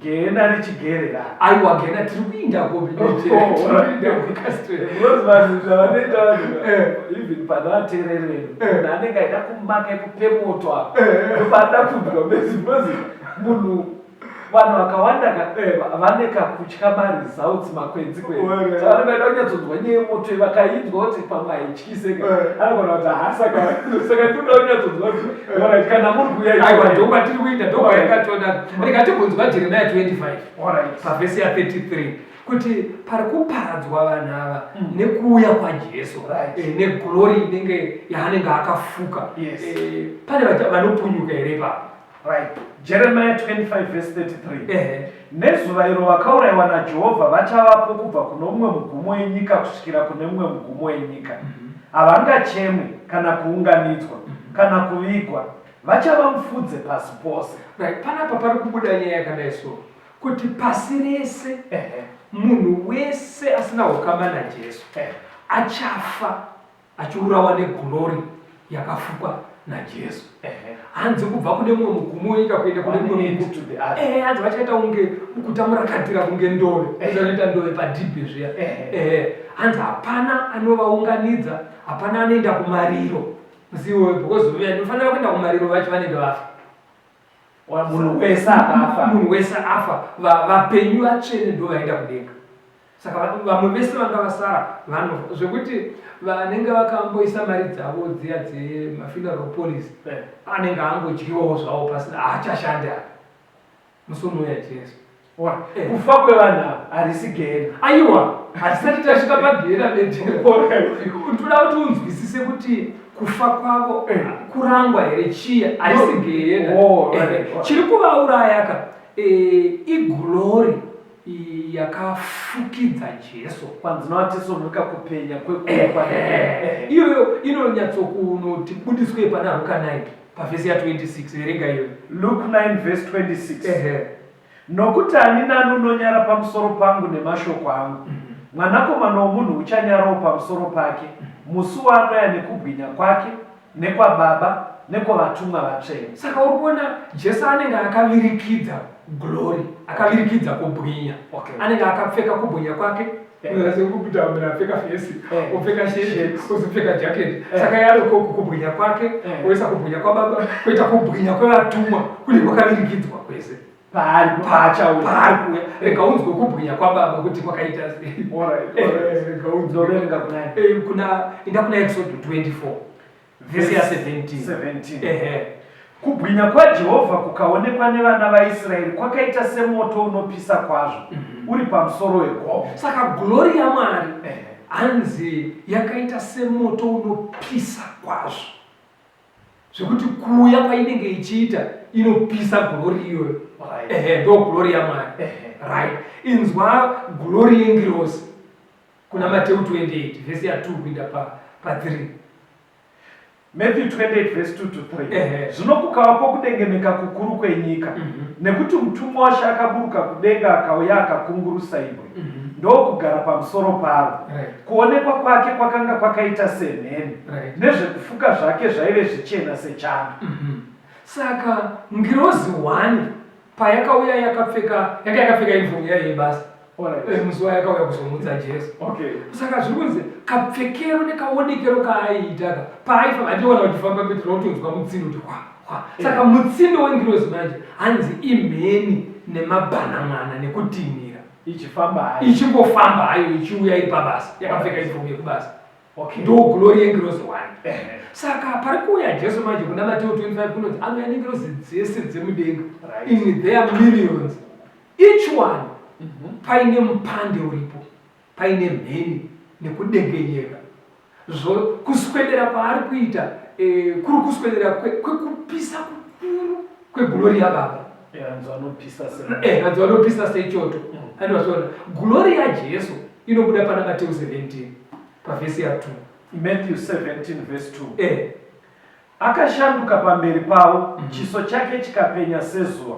Speaker 3: gehena richigerera
Speaker 2: aiwa gena tiri kuinda ko
Speaker 3: Oh, alright.
Speaker 2: tiri kuinda kucastle.
Speaker 3: Because vanhu zvavanoita vanhu
Speaker 2: Eh.
Speaker 3: even panovateereri vedu
Speaker 2: Eh.
Speaker 3: munhu anenge aida kumaka ekupe moto apa
Speaker 2: Eh.
Speaker 3: ndopaada kunzwa bezi because munhu Vanhu vakawanda ka
Speaker 2: Eh.
Speaker 3: vane kakutya maresults makwenzi kwenzi.
Speaker 2: Were.
Speaker 3: Saka vanenge vaida kunyatsonzwa nyaya yemoto iyi vakainzwa kuti pamwe haityise ka.
Speaker 2: Eh.
Speaker 3: Anogona kuti haa saka saka ndinoda kunyatsonzwa kuti alright kana muri kuuya
Speaker 2: Aiwa
Speaker 3: ikoko.
Speaker 2: ndokwatiri kuinda ndokwayakatoda. Rega timbonzwa Jeremiah 25
Speaker 3: Alright.
Speaker 2: pavhesi ya 33 kuti pari kuparadzwa vanhu ava nekuuya kwaJesu
Speaker 3: Right.
Speaker 2: eh, neglori inenge yaanenge akafuka.
Speaker 3: Yes.
Speaker 2: Eh, pane vanopunyuka here ipapo?
Speaker 3: Right. Jeremiah 25 verse 33.
Speaker 2: Ehe.
Speaker 3: Nezuva iro vakaurayiwa naJehovha vachavapo kubva kuno mumwe mugumo wenyika kusvikira kune mumwe mugumo wenyika. Havangachemwi kana kuunganidzwa kana kuvigwa, vachava mufudze pasi pose.
Speaker 2: Right. Panapa pari kubuda nyaya yakadai so kuti pasi rese
Speaker 3: Ehe.
Speaker 2: munhu wese asina ukama naJesu
Speaker 3: Ehe.
Speaker 2: achafa achiurawa neglory yakafukwa naJesu. Hanzi kubva kune mumwe mugumo wenyika kuenda kune mumwe mugumo. Eh, hanzi vachaita kunge kutamurakatira kunge ndove. Vanoita ndove padhibhi zviya. Eh, hanzi hapana anovaunganidza, hapana anoenda kumariro. Zivo because vanofanira kuenda kumariro vacho vanenge vafa.
Speaker 3: Munhu wese akafa.
Speaker 2: Munhu wese afa. Vapenyu vatsvene ndo vaenda kudenga. Saka vamwe vese vanga vasara vanofa zvekuti vanenge vakamboisa mari dzavo dziya dzemafuneral policy anenge angodyiwawo zvawo pasina haachashandi apa musi unouya Jesu.
Speaker 3: Eh. Kufa kwevanhu ava harisi gehena.
Speaker 2: Aiwa, hatisati tasvika pagehena bedera. Toda kuti unzwisise kuti kufa kwavo
Speaker 3: Eh.
Speaker 2: kurangwa here chiya harisi gehena.
Speaker 3: Oh,
Speaker 2: Eh,
Speaker 3: right, right.
Speaker 2: Chiri kuvauraya ka eh, iglory yakafukidza Jesu.
Speaker 3: Kwanzi novaTesaronika kupenya kwekuuya kwake.
Speaker 2: Eh, iyoyo inonyatsokunoti budiswe pana Ruka 9 pavhesi ya 26 verenga iyoyo.
Speaker 3: Luke 9 verse 26.
Speaker 2: Ehe.
Speaker 3: Nokuti ani nani unonyara pamusoro pangu nemashoko angu, Mwanakomana womunhu uchanyarawo pamusoro pake, musi waanouya nekubwinya kwake, nekwaBaba, nekwevatumwa vatsvene.
Speaker 2: Saka uri kuona Jesu anenge akavirikidza glory, akavirikidza kubwinya.
Speaker 3: Okay.
Speaker 2: Anenge akapfeka kubwinya kwake.
Speaker 3: Eh.
Speaker 2: Sekuti munhu apfeka vhesi,
Speaker 3: Eh.
Speaker 2: opfeka sheti,
Speaker 3: Sheti.
Speaker 2: ozopfeka jacket.
Speaker 3: Eh.
Speaker 2: Saka yaroko kubwinya kwake,
Speaker 3: Eh.
Speaker 2: oisa kubwinya kwaBaba, koita kubwinya kwevatumwa kune kwakavirikidzwa kwese.
Speaker 3: Paari paachauya.
Speaker 2: Paari kuuya. Rega unzwe kubwinya kwaBaba kuti kwakaita sei.
Speaker 3: Alright,
Speaker 2: Eh,
Speaker 3: alright.
Speaker 2: rega unzwe.
Speaker 3: Ndoverenga kuna ani?
Speaker 2: Eh, kuna enda kuna Exodus 24 vhesi ya 17.
Speaker 3: 17.
Speaker 2: Ehe.
Speaker 3: Kubwinya kwaJehovha kukaonekwa nevana vaIsraeri kwakaita semoto unopisa kwazvo uri pamusoro wegomo.
Speaker 2: Saka glory yaMwari
Speaker 3: Ehe.
Speaker 2: hanzi yakaita semoto unopisa kwazvo zvekuti kuuya kwainenge ichiita inopisa glory iyoyo.
Speaker 3: Right.
Speaker 2: Ehe, ndo glory yaMwari.
Speaker 3: Ehe.
Speaker 2: Right. Inzwa glory yengirozi kuna Mateu 28 vhesi ya 2 kuinda pa, pa 3.
Speaker 3: Matthew 28 verse 2 to 3.
Speaker 2: Ehe.
Speaker 3: Zvino kukavapo kudengeneka kukuru kwenyika, nekuti mutumwa waShe akaburuka kudenga akauya akakungurusa ibwe, ndokugara pamusoro paro.
Speaker 2: Right.
Speaker 3: Kuonekwa kwake kwakanga kwakaita semheni,
Speaker 2: Right.
Speaker 3: nezvekufuka zvake zvaive zvichena sechando.
Speaker 2: Saka ngirozi 1 payakauya yakapfeka yanga yakapfeka uniform yayo yebasa.
Speaker 3: Alright.
Speaker 2: Eh, musi wayakauya kuzomutsa Jesu.
Speaker 3: Okay.
Speaker 2: Saka zviri kunzi kapfekero nekaonekero kaaiita ka paaifamba andiona uchifamba mberi unotonzwa mutsindo kuti hwa hwa. Saka mutsindo wengirozi manje hanzi imheni nemabhanan'ana nekutinhira.
Speaker 3: Ichifamba hayo.
Speaker 2: Ichingofamba hayo ichiuya iri pabasa, yakapfeka uniform yekubasa.
Speaker 3: Okay.
Speaker 2: Ndo glory yengirozi one.
Speaker 3: Ehe.
Speaker 2: Saka pari kuuya Jesu manje kuna Mateo 25 kunonzi anouya nengirozi dzese dzemudenga.
Speaker 3: Right.
Speaker 2: In their millions. Each one paine mupande uripo, paine mheni nekudengenyeka. Zvo kuswedera kwaari kuita eh, kuri kuswedera kwekupisa kukuru kweglory yaBaba.
Speaker 3: Eh, hanzi vanopisa se
Speaker 2: Eh, hanzi vanopisa sechoto. Andozviona. Glory yaJesu inobuda pana Mateo 17 pavhesi ya 2.
Speaker 3: Matthew 17 verse 2.
Speaker 2: Eh.
Speaker 3: Akashanduka pamberi pavo, chiso chake chikapenya sezuva,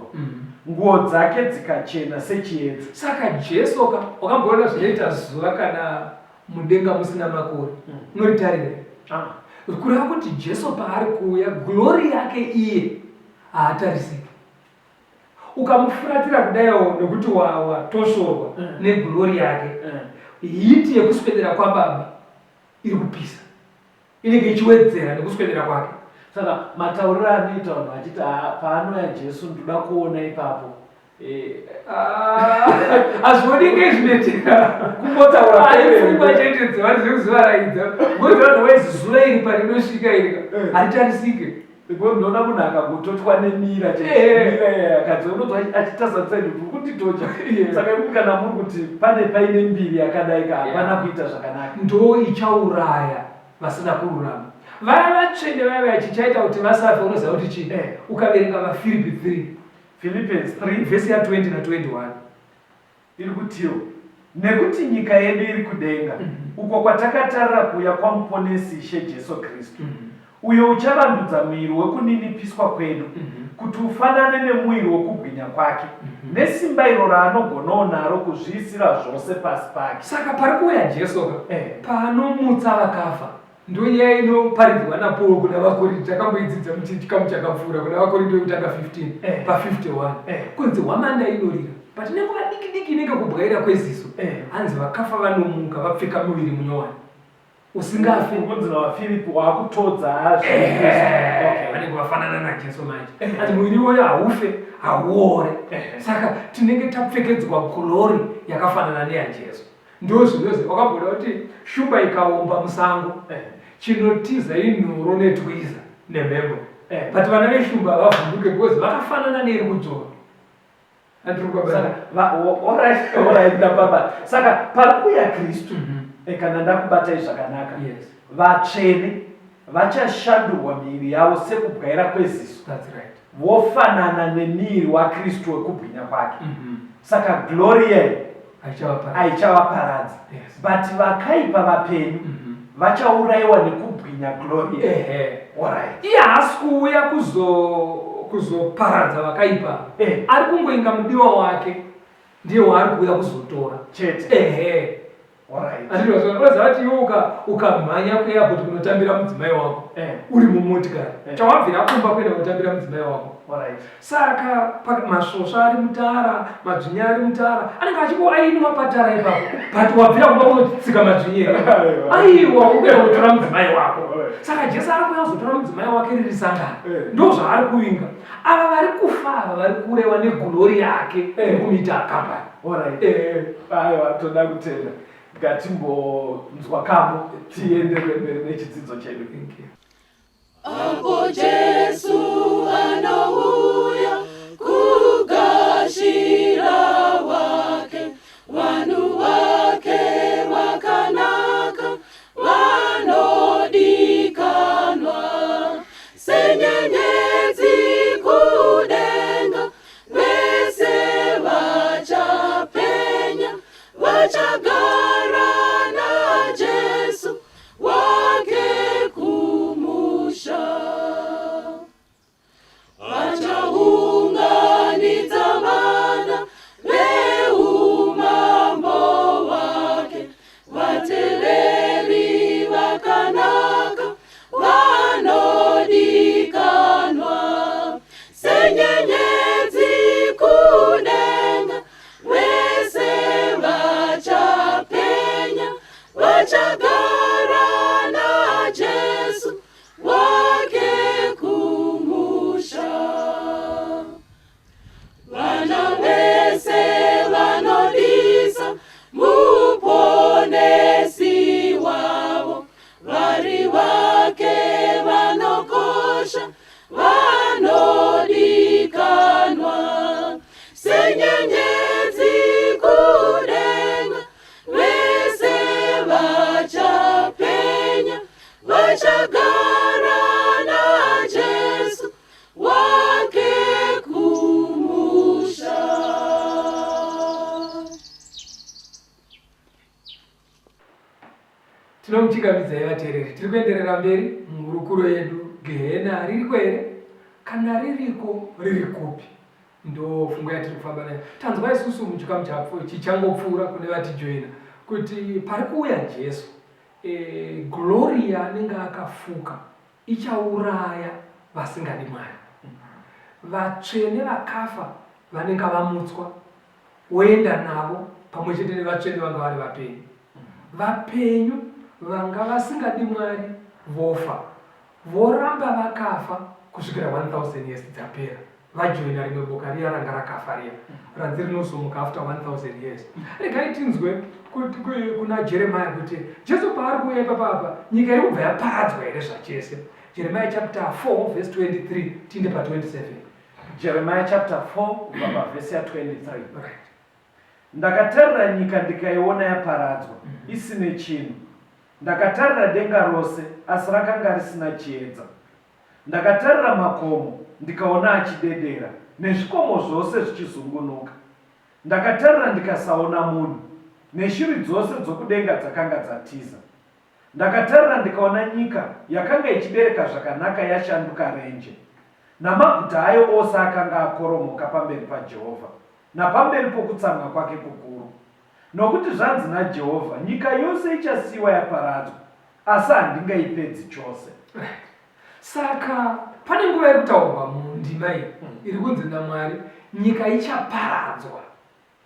Speaker 3: nguo dzake dzikachena sechiedza.
Speaker 2: Saka Jesu ka wakamboona zvinoita zuva kana mudenga musina makore unoritarira.
Speaker 3: Ah.
Speaker 2: Kureva kuti Jesu paari kuuya glory yake iye haatarisiki. Ukamufuratira kudaiwo nekuti watosvorwa neglory yake, hiti yekuswedera kwaBaba iri kupisa, inenge ichiwedzera nekuswedera kwake.
Speaker 3: Saka matauriro anoita vanhu vachiti "Ah, paanouya Jesu ndoda kuona ipapo."
Speaker 2: Hazvioneke zvinoitika.
Speaker 3: Kungotaura
Speaker 2: Aipfungwa chete dzevanhu dzekuzivaraidza. Because otherwise zuva iri parinosvika iri haritarisike.
Speaker 3: Because ndinoona munhu akangototwa nemira chete. Mira yakadzi unonzwa achitasa side kuti kunditocha. Saka imi kana muri kuti pane paine mbiri yakadai ka hapana kuita zvakanaka.
Speaker 2: Ndo ichauraya vasina kururama. Vaya vatsvene vaya vaya chichaita kuti vasafe unoziva kuti chii? Ukaverenga vaFiripi 3.
Speaker 3: Philippians 3
Speaker 2: vhesi ya 20 na 21.
Speaker 3: Iri kutiwo, Nekuti nyika yedu iri kudenga, uko kwatakatarira kuuya kwaMuponesi Ishe Jesu Kristu, uyo uchavandudza muviri wekuninipiswa kwedu, kuti ufanane nemuviri wokubwinya kwake, nesimba iro raanogonawo naro kuzviisira zvose pasi pake.
Speaker 2: Saka pari kuuya Jesu ka, paanomutsa vakafa, Ndonyaya inoparidzwa naPaul kuna vaKorinto, takamboidzidza muchikamu chakapfuura kuna vaKorinto yekutanga 15
Speaker 3: Eh.
Speaker 2: pa 51
Speaker 3: Eh.
Speaker 2: kunzi hwamanda inorira but nenguva diki diki inenge kubwaira kweziso
Speaker 3: Eh.
Speaker 2: hanzi vakafa vanomuka vapfeka muviri munyowani usingafi.
Speaker 3: Kunzi naVaFiripi waakutodza zve.
Speaker 2: Eh, vanenge vafanana naJesu manje. Hanzi muviri iwoyo haufe, hauore. Saka tinenge tapfekedzwa glory yakafanana neyaJesu. Ndozvinozi wakamboona kuti shumba ikaomba musango chinotiza inhoro netwiza nemhepo but vana veshumba havavhunduke because vakafanana neiri kudzvova.
Speaker 3: Saka alright, alright, ndababa. Saka pari kuuya Kristu, kana ndakubatai zvakanaka, vatsvene vachashandurwa miviri yavo sekubwaira kweziso.
Speaker 2: That's right.
Speaker 3: Vofanana nemiviri waKristu wekubwinya kwake. Saka glory yeyo haichavaparadzi. But vakaipa vapenyu vachaurayiwa nekubwinya glory. Alright.
Speaker 2: Iye haasi kuuya kuzoparadza vakaipa. Ari kungoinga mudiwa wake ndiye waari kuuya kuzotora.
Speaker 3: Chete. Alright.
Speaker 2: Unoziva kuti iwe ukamhanya kuairport kunotambira mudzimai wako uri mumotikari chawabvira kumba kuenda kunotambira mudzimai wako.
Speaker 3: Alright.
Speaker 2: Saka masvosva ari mutara, madzvinya ari mutara, anenge achingoainwa patara ipapo, but wabvira kumba kunotsika madzvinya here? Aiwa, ukuenda kunotora mudzimai wako. Saka Jesu ari kuuya kuzotora mudzimai wake riri sangano. Ndozvaari kuvinga. Ava vari kufa ava vari kurewa neglory yake yekumuita akambani.
Speaker 3: Alright. Aiwa, toda kutenda. Ngatimbonzwa kambo tienderere mberi nechidzidzo chedu.
Speaker 2: Thank you.
Speaker 1: Apo Jesu anouya kugashira wake, vanhu vake vakanaka vanodikanwa. Senyenyedzi kudenga, vese vachapenya, vachagara naJesu wake kumusha.
Speaker 2: Tinomuchingamidzai vateereri. Tiri kuenderera mberi muhurukuro yedu. Gehena ririko here? Kana ririko, riri kupi? Ndo pfungwa yatiri kufamba nayo. Tanzwa isusu muchikamu chichangopfuura kune vatijoina kuti pari kuuya Jesu, e, glory yaanenge akafuka ichauraya vasingadi Mwari. Vatsvene vakafa vanenge vamutswa woenda navo pamwe chete nevatsvene vanga vari vapenyu. Vapenyu vanga vasingadi Mwari vofa, voramba vakafa kusvikira 1000 years dzapera, vajoina rimwe boka riya ranga rakafa riya ranzi rinozomuka after 1000 years. Regai tinzwe kuna Jeremiah kuti Jesu paari kuuya ipapa apa, nyika iri kubva yaparadzwa here zvachese? Jeremiah chapter 4 verse 23 tiinde pa 27.
Speaker 3: Jeremiah chapter 4 kubva pavhesi ya 23. Right. Ndakatarira nyika ndikaiona yaparadzwa, isine chinhu. Ndakatarira denga rose, asi rakanga risina chiedza. Ndakatarira makomo, ndikaona achidedera, nezvikomo zvose zvichizungunuka. Ndakatarira ndikasaona munhu, neshiri dzose dzokudenga dzakanga dzatiza. Ndakatarira ndikaona nyika yakanga ichibereka zvakanaka yashanduka renje, namaguta ayo ose akanga akoromoka pamberi paJehovha, napamberi pokutsamwa kwake kukuru. Nokuti zvanzi naJehovha, Nyika yose ichasiyiwa yaparadzwa, asi handingaipedzi chose.
Speaker 2: Right. Saka pane nguva iri kutaurwa mundima iyi iri kunzi naMwari nyika ichaparadzwa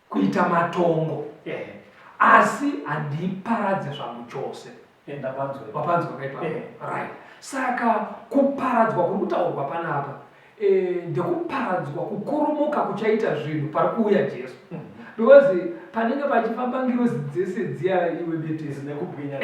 Speaker 2: kuita matongo asi handiiparadze zvamuchose. Wapanzwa kaipa? Right. Saka kuparadzwa kuri kutaurwa panapa ndekuparadzwa kukoromoka kuchaita zvinhu pari kuuya Jesu. Because panenge pachifamba ngirozi dzese dziya iwe betezi
Speaker 3: nekubwinya.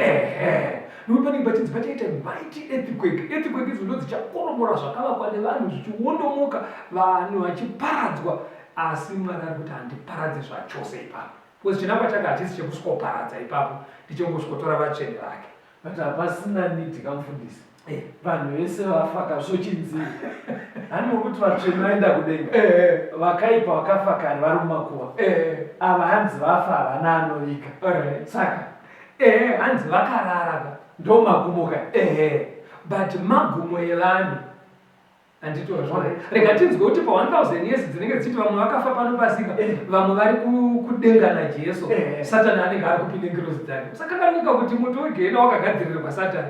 Speaker 2: Nokuti panenge pachinzi pachaita mighty earthquake. Earthquake idzo ndodzichakoromora zvakavakwa nevanhu zvichiwondomoka, vanhu vachiparadzwa. Asi Mwari ari kuti handiparadze zvachose ipapo. Because chinangwa chake hachisi chekusvikoparadza ipapo, ndechekungosvikotora vatsvene vake.
Speaker 3: But hapasina need ka mufundisi. Vanhu vese vafa ka zvochinzi hani muri kuti vatsvene vaenda kudenga. Vakaipa vakafa kare vari mumakuva. Ava hanzi vafa havana anoviga. Saka
Speaker 2: Hanzi vakarara ka.
Speaker 3: Ndo magumo ka.
Speaker 2: But magumo evanhu. Handiti wazviona? Rega tinzwe kuti pa 1000 years dzinenge dzichiti vamwe vakafa pano pasika, vamwe vari kudenga naJesu. Satani anenge ari kupi nengirozi dzake. Usakanganwika kuti moto wegehena wakagadzirirwa Satani.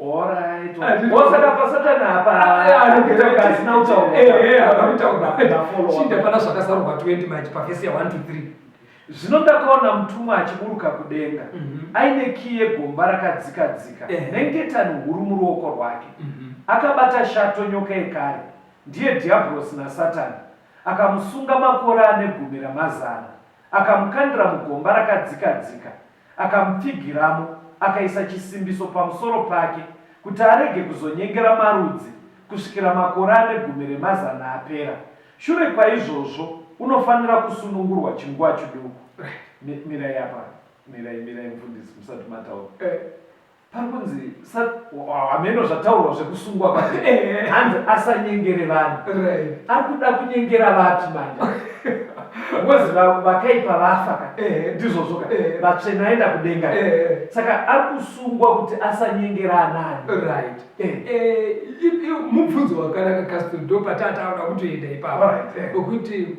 Speaker 3: Alright. Osaka pa Satani apa. Anogera asina kutaurwa.
Speaker 2: Akutaurwa. Chinda pana zvakazarurwa 20 manje pa verse ya 1 to 3.
Speaker 3: Zvino ndakaona mutumwa achiburuka kudenga, aine kiyi yegomba rakadzika-dzika nengetani huru muruoko rwake. Akabata shato, nyoka yekare, ndiye Dhiabhorosi naSatani, akamusunga makore ane gumi ramazana, akamukandira mugomba rakadzika-dzika, akamupfigiramo, akaisa chisimbiso pamusoro pake, kuti arege kuzonyengera marudzi, kusvikira makore ane gumi remazana apera. Shure kwaizvozvo unofanira kusunungurwa chinguva chiduku. Mirai apa, mirai, mirai mufundisi musati mataura. Pari kunzi hameno zvataurwa zvekusungwa kwake. Hanzi asanyengere vanhu. Ari kuda kunyengera vapi manje? Because vakaipa vafa ka. Ndizvozvo ka. Vatsvene vaenda kudenga. Saka ari kusungwa kuti asanyengera anani.
Speaker 2: Right. Mubvunzo wakanaka Castro, ndopatataura kutoenda ipapo. Ngokuti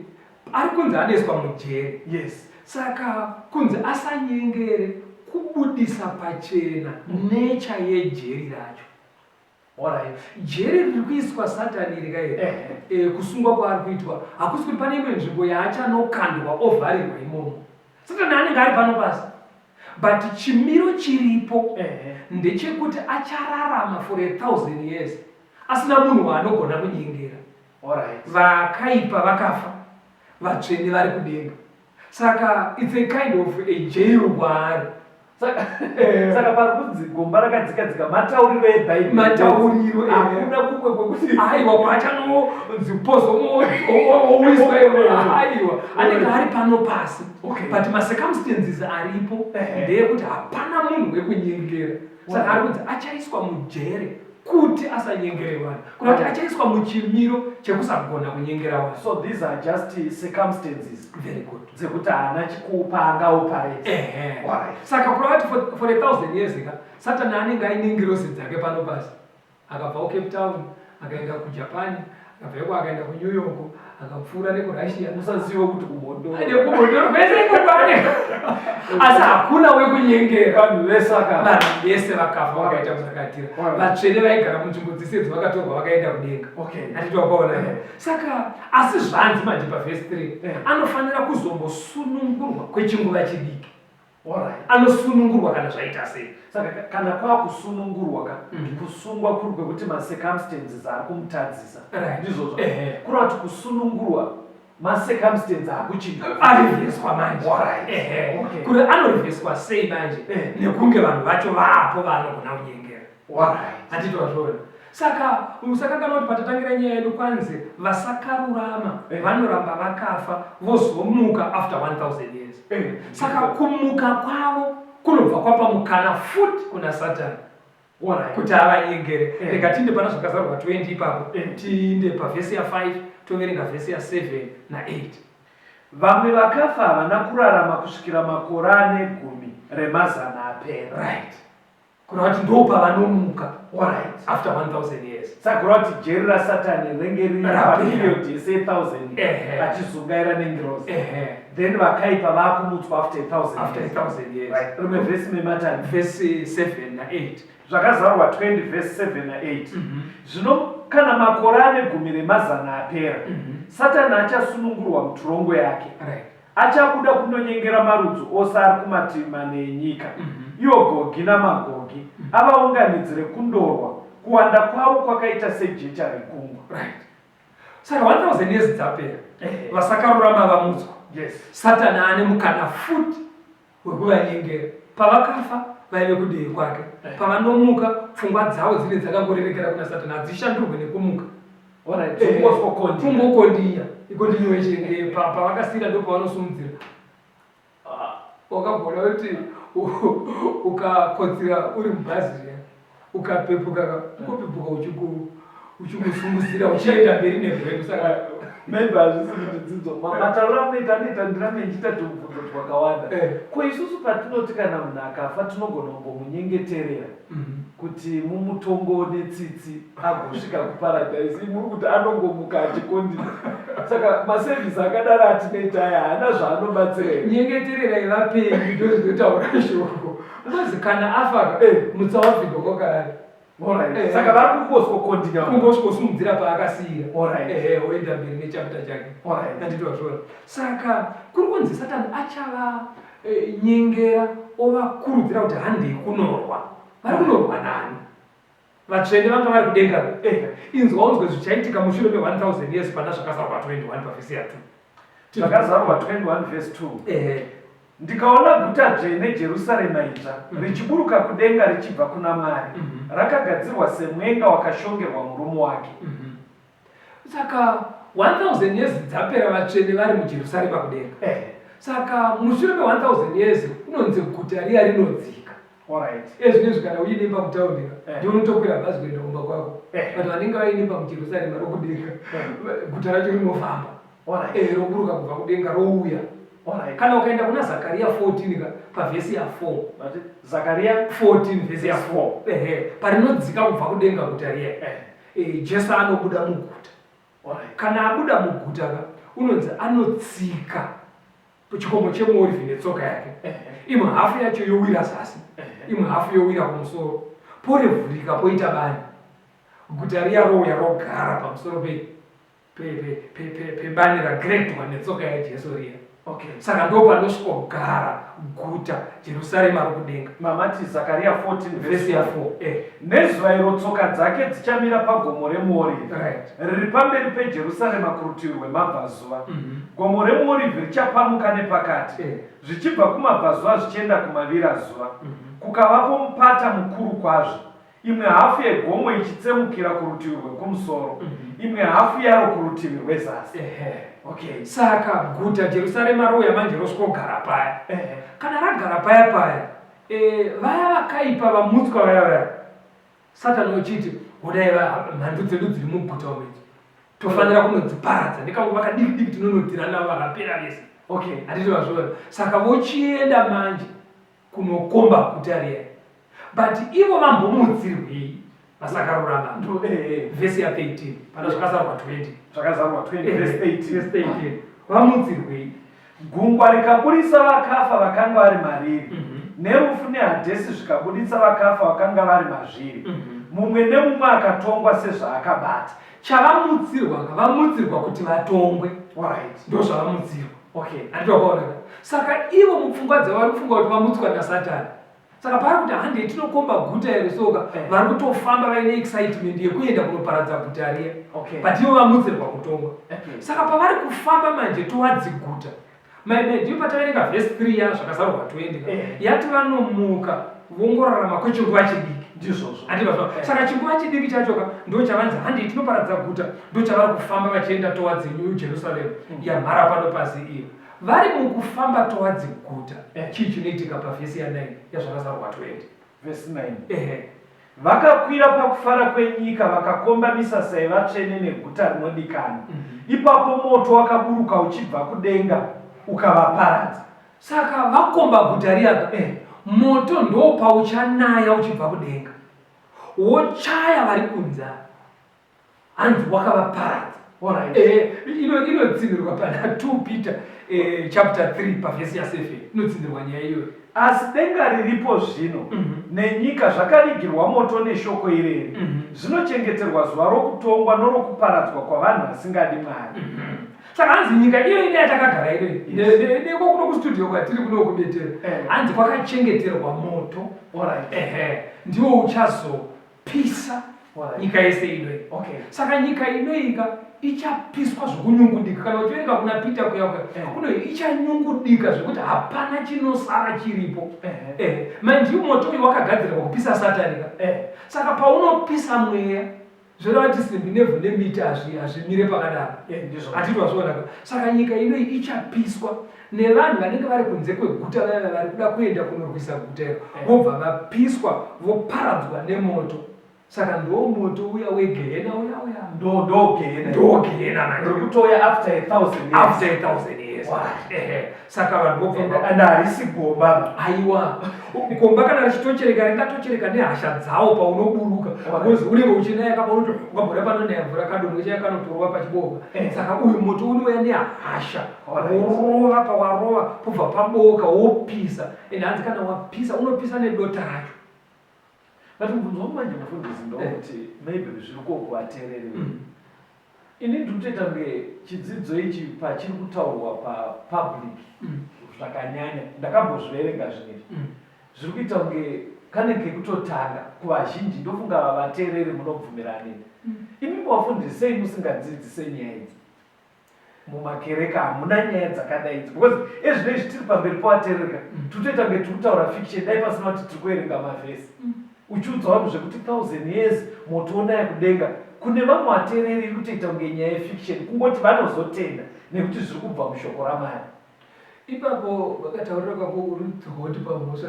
Speaker 2: ari kunzi anoiswa mujeri.
Speaker 3: Yes.
Speaker 2: Saka kunzi asanyengere kubudisa pachena nature yejeri racho.
Speaker 3: Alright.
Speaker 2: Jeri riri kuiswa Satani iri kairi. Kusungwa kwaari kuitwa hakusi kuti pane imwe nzvimbo yaachanokandwa ovharirwa imomo. Satani anenge ari pano pasi. But chimiro chiripo ndechekuti achararama for 1000 years asina munhu waanogona kunyengera.
Speaker 3: Alright.
Speaker 2: Vakaipa vakafa, vatsvene vari kudenga. Saka it's a kind of a jail kwaari.
Speaker 3: Saka pari kunzi gomba rakadzika-dzika matauriro eBhaibheri.
Speaker 2: Matauriro,
Speaker 3: Hakuna kumwe kwekuti
Speaker 2: aiwa kwachanonzi pozomowiswa aiwa anenge ari pano pasi. But macircumstances aripo ndeyekuti hapana munhu wekunyengera. Saka ari kunzi achaiswa mujere. Kuti asanyengere vanhu. Kuna kuti achaiswa muchimiro chekusagona kunyengera vanhu.
Speaker 3: So these are just circumstances.
Speaker 2: Very good.
Speaker 3: Dzekuti haana chikupa angaoperate.
Speaker 2: Ehe. Saka kureva kuti for 1000 years ka Satani anenge aine ngirozi dzake pano pasi. Akabva kuCape Town, akaenda kuJapan, akabva iko akaenda kuNew York, akapfuura nekuRussia.
Speaker 3: Musazive kuti kuMhondoro.
Speaker 2: NekuMhondoro kwese ikoko ane. Asi hakuna wekunyengera.
Speaker 3: Vanhu vese vakafa.
Speaker 2: Vanhu vese vakafa vakaita kusakatira. Vatsvene vaigara munzvimbo dzese idzi vakatorwa vakaenda kudenga.
Speaker 3: Okay.
Speaker 2: Handiti wakaona here? Saka asi zvanzi manje pavhesi 3 anofanira kuzombosunungurwa kwechinguva chidiki.
Speaker 3: Alright.
Speaker 2: Anosunungurwa kana zvaita sei?
Speaker 3: Saka kana kwakusunungurwa ka kusungwa kuri kwekuti macircumstances ari kumutadzisa. Ndizvozvo. Kureva kuti kusunungurwa macircumstances akuchinja.
Speaker 2: Arivheswa manje.
Speaker 3: Alright.
Speaker 2: Ehe.
Speaker 3: Okay.
Speaker 2: Kuri anorivheswa sei manje? Nekunge vanhu vacho vapo vaanogona kunyengera.
Speaker 3: Alright.
Speaker 2: Handiti wazviona? Saka usakanganwa kuti patatangira nyaya yedu kwanzi vasakarurama vanoramba vakafa vozomuka after 1000 years. Saka kumuka kwavo kunobva kwapa mukana futi kuna Satani kuti avanyengere. Rega tiinde pana Zvakazarurwa 20 ipapo, tiinde pavhesi ya 5 toverenga vhesi ya 7 na 8.
Speaker 3: Vamwe vakafa havana kurarama kusvikira makore ane gumi remazana apera.
Speaker 2: Right. Kureva kuti ndopavanomuka.
Speaker 3: Alright.
Speaker 2: After 1000 years.
Speaker 3: Saka kureva kuti jeri raSatani rinenge riri
Speaker 2: Rapera.
Speaker 3: paperiod yese 1000
Speaker 2: Ehe.
Speaker 3: vachizungaira nengirozi.
Speaker 2: Ehe.
Speaker 3: Then vakaipa vakumutswa after 1000
Speaker 2: After
Speaker 3: years.
Speaker 2: 1000 years.
Speaker 3: Right. Rimwe vhesi mematani.
Speaker 2: Vhesi 7 na 8.
Speaker 3: Zvakazarurwa 20 vhesi 7 na 8. Zvino kana makore ane gumi remazana apera, Satani achasunungurwa muturongo yake.
Speaker 2: Right.
Speaker 3: Achabuda kundonyengera marudzi ose ari kumativi mana enyika, iwo Gogi naMagogi, avaunganidzire kundorwa, kuwanda kwavo kwakaita sejecha regungwa.
Speaker 2: Right. Saka 1000 years dzapera, vasakarurama vamutswa.
Speaker 3: Yes.
Speaker 2: Satani ane mukana futi wekuvanyengera. Pavakafa vaive kudivi kwake. Pavanomuka, pfungwa dzavo dzinenge dzakangorerekera kuna Satani, hadzishandurwe nekumuka.
Speaker 3: Alright, kungoswokondinya.
Speaker 2: Kungokondinya. Ikontinuation pavakasiira ndopavanosumudzira. Wakagona kuti ukakotsira uri mubhazi riya ukapepuka ka ungopepuka uchingosumudzira uchienda mberi nerwendo saka
Speaker 3: Maybe hazvisi kuti dzidzo. Matauriro amunoita anoita ndirambe ndichiita tumubvunzo twakawanda. Ko isusu patinoti kana munhu akafa tinogona kumbomunyengeterera kuti mumutongo netsitsi agosvika kuparadhaisi. Imi muri kuti anongomuka achikondina. Saka masevhisi akadaro atinoita aya haana zvaanobatsira here?
Speaker 2: Nyengetererai vapenyu ndozvinotaura shoko. Because kana afa ka, mutsa wabvigwa kwakare.
Speaker 3: Alright. Saka vari kungoswokondinya.
Speaker 2: Kungosvosumudzira paakasiira.
Speaker 3: Alright.
Speaker 2: Ehe, oenda mberi nechapter chake.
Speaker 3: Alright.
Speaker 2: Handiti wazviona. Saka kuri kunzi Satani achava nyengera ovakurudzira kuti handei kunorwa. Vari kunorwa nani? Vatsvene vanga vari kudenga. Inzwa unzwe zvichaitika mushure me 1000 years pana Zvakazarurwa 21 pavhesi ya 2.
Speaker 3: Zvakazarurwa 21 vhesi 2. Ndikaona guta dzvene, Jerusarema idzva, richiburuka kudenga richibva kuna Mwari, rakagadzirwa semwenga wakashongerwa murume wake.
Speaker 2: Saka 1000 years dzapera vatsvene vari muJerusarema kudenga. Saka mushure me 1000 years kunonzi guta riya rinodzika.
Speaker 3: Alright.
Speaker 2: Ezvinezvi kana uine imba mutaundi ka, ndiwe unotokwira bhazi kuenda kumba kwako. But vanenge vaine imba muJerusarema rokudenga, guta racho rinofamba.
Speaker 3: Alright.
Speaker 2: Roburuka kubva kudenga rouya.
Speaker 3: Alright.
Speaker 2: Kana ukaenda kuna Zakaria 14 ka, pavhesi ya 4.
Speaker 3: Vati, Zakaria
Speaker 2: 14 vhesi ya
Speaker 3: Verse 4.
Speaker 2: 4. Ehe, parinodzika kubva kudenga guta riya. Jesu anobuda muguta.
Speaker 3: Alright.
Speaker 2: Kana abuda muguta ka, unonzi anotsika chikomo chemuorivhi netsoka yake. Imwe hafu yacho yowira zasi, imwe hafu yowira kumusoro. Porevhurika poita bani. Guta riya rouya rogara pamusoro pebani ragredwa netsoka yaJesu riya.
Speaker 3: Okay.
Speaker 2: Saka ndo panosvikogara guta Jerusarema rokudenga.
Speaker 3: Mamati Zakaria 14
Speaker 2: vhesi ya 4.
Speaker 3: Nezuva iro tsoka dzake dzichamira pagomo remuorivhi,
Speaker 2: Right.
Speaker 3: riri pamberi peJerusarema kurutivi rwemabvazuva. Gomo remuorivhi richapamuka nepakati, zvichibva kumabvazuva zvichienda kumavirazuva, kukavapo mupata mukuru kwazvo, imwe hafu yegomo ichitsemukira kurutivi rwekumusoro, imwe hafu yaro kurutivi rwezasi. Okay.
Speaker 2: Saka guta Jerusarema rouya manje rosvikogara paya. Kana ragara paya paya, vaya vakaipa vamutswa vaya vaya, Satani ochiti, Honai mhandu dzedu dziri muguta umu idzi tofanira kunodziparadza nekanguva kadiki diki tinonodhira navo vakapera vese.
Speaker 3: Okay.
Speaker 2: Handiti vazviona? Saka vochienda manje kunokomba guta riya. But ivo vambomutsirwei vasakarurama? Vhesi ya 13 pana zvakazarwa 20.
Speaker 3: Zvakazarwa 20 verse 13.
Speaker 2: Verse 13. Vamutsirwei?
Speaker 3: Gungwa rikaburitsa vakafa vakanga vari mariri, nerufu neHadhesi zvikabuditsa vakafa vakanga vari mazviri, mumwe nemumwe akatongwa sezvaakabata.
Speaker 2: Chavamutsirwa ka, vamutsirwa kuti vatongwe.
Speaker 3: Alright.
Speaker 2: Ndozvavamutsirwa.
Speaker 3: Okay.
Speaker 2: Handiti wakaona ka? Saka ivo mupfungwa dzavo vari kufunga kuti vamutswa naSatani. Saka paari kuti handei tinokomba guta iri soka, vari kutofamba vaine excitement yekuenda kunoparadza guta riya.
Speaker 3: Okay.
Speaker 2: But ivo vamutsirwa kutongwa.
Speaker 3: Okay.
Speaker 2: Saka pavari kufamba manje towards guta. Mai ndiyo pataverenga verse 3 ya zvakazarurwa 20 ka. Yati vanomuka vongorarama kwechinguva chidiki.
Speaker 3: Ndizvozvo.
Speaker 2: Handiti vazwa. Saka chinguva chidiki chacho ka ndo chavanzi handei tinoparadza guta, ndo chavari kufamba vachienda towards New Jerusalem yamhara pano pasi iyo. Vari mukufamba towards guta, chii chinoitika pavhesi ya 9 yaZvakazarurwa 20?
Speaker 3: Vhesi 9.
Speaker 2: Ehe.
Speaker 3: Vakakwira pakufara kwenyika, vakakomba misasa yevatsvene neguta rinodikanwa. Ipapo moto wakaburuka uchibva kudenga ukavaparadza.
Speaker 2: Saka vakomba guta riya ka, moto ndopauchanaya uchibva kudenga, wochaya vari kunze ava. Hanzi wakavaparadza.
Speaker 3: Alright.
Speaker 2: Inotsinhirwa pana 2 Peter chapter 3 pavhesi ya 7 inotsinhirwa nyaya iyoyo.
Speaker 3: Asi denga riripo zvino nenyika zvakavigirwa moto neshoko ireri, zvinochengeterwa zuva rokutongwa norokuparadzwa kwavanhu vasingadi Mwari.
Speaker 2: Saka hanzi nyika iyo ine yatakagara inoyi, neko kuno kustudio kwatiri kuno kubetera, hanzi kwakachengeterwa moto.
Speaker 3: Alright.
Speaker 2: Ehe, ndiwo uchazo pisa nyika yese inoyi.
Speaker 3: Okay.
Speaker 2: Saka nyika inoyika ichapiswa zvokunyungudika. Kana uchiverenga kuna Peter kuya kuya, kuno ichanyungudika zvekuti hapana chinosara chiripo. Mind you, moto uyu wakagadzirirwa kupisa Satani ka. Saka paunopisa mweya, zvoreva kuti simbi nevhu nemiti hazvimire pakadaro.
Speaker 3: Ndizvo.
Speaker 2: Hatiti wazviona ka? Saka nyika inoyi ichapiswa nevanhu vanenge vari kunze kweguta vaya vari kuda kuenda kunorwisa guta iro, vobva vapiswa voparadzwa nemoto. Saka ndo moto uya wegehena uya uya.
Speaker 3: Ndo gehena.
Speaker 2: Ndo gehena manje.
Speaker 3: Riri kutouya after 1,000 years.
Speaker 2: After 1,000 years.
Speaker 3: Wow.
Speaker 2: Saka vanhu vobva
Speaker 3: And harisi gomba ba.
Speaker 2: Aiwa. Gomba kana richitochereka ringatochereka nehasha dzawo paunoburuka. Because unenge uchinaya kapa unoti ukabhora panonaya mvura kadongo chaya kanotorwa pachiboka. Saka uyu moto unouya nehasha. Worova pawarova pobva paboka wopisa. And hanzi kana wapisa unopisa nedota racho.
Speaker 3: But mubvunzo wangu manje mufundisi ndokuti maybe zviri kokuvateereri. Ini ndiri kutoita kunge chidzidzo ichi pachiri kutaurwa papublic zvakanyanya, ndakambozviverenga zvinhu izvi. Zviri kuita kunge kanenge kekutotanga kuvazhinji, ndofunga vateereri munobvumirana neni. Imi vafundisi sei musingadzidzise nyaya idzi? Mumakereke hamuna nyaya dzakadai idzi, because ezvino izvi tiri pamberi pevateereri ka, tiri kutoita kunge tiri kutaura fiction, dai pasina kuti tiri kuverenga mavhesi. Uchiudza vanhu zvekuti 1000 years moto wonaya kudenga, kune vamwe vateereri iri kutoita kunge nyaya yefiction, kungoti vanozotenda nekuti zviri kubva mushoko raMwari.
Speaker 2: Ipapo vakataurira kwako uri hoti pamhosva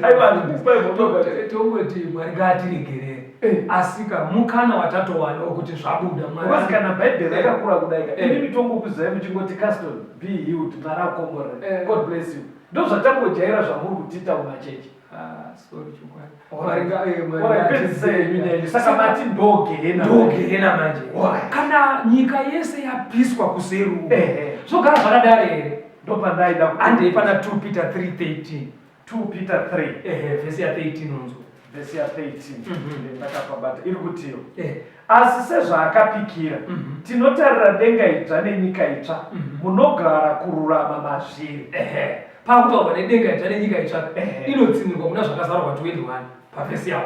Speaker 3: Aiwa, handikupai mhosva, but
Speaker 2: Tongoti Mwari ngaatiregerere. Asika mukana watatowana wekuti zvabuda Mwari.
Speaker 3: Because kana Bhaibheri rakakura kudai ka, imi mitongokuzirai muchingoti Caston be healed, Mwari akukomborere. God bless you. Ndozvatangojaira zvamuri kutiita mumachechi.
Speaker 2: Ah, sorry chokwadi.
Speaker 3: Alright.
Speaker 2: Mwari Mwari
Speaker 3: Alright,
Speaker 2: ngaatidzire
Speaker 3: pedzisai
Speaker 2: nyaya
Speaker 3: nyaya. Saka mati ndogehena.
Speaker 2: Ndogehena manje.
Speaker 3: Alright.
Speaker 2: Kana nyika yese yapiswa kuseri uko. Zvogara zvakadaro here?
Speaker 3: Ndopandaida kuti
Speaker 2: Handei pana 2 Peter 3:13.
Speaker 3: 2 Peter 3.
Speaker 2: Vhesi ya 13 unzwa.
Speaker 3: Vhesi ya 13. Ndakapabata. Iri kutiyo.
Speaker 2: Asi
Speaker 3: sezvaakapikira, tinotarira denga idzva nenyika itsva, munogara kururama mazviri.
Speaker 2: Pakutaurwa nedenga idzva nenyika itsva, inotsinhirwa muna Zvakazarurwa 21 pavhesi ya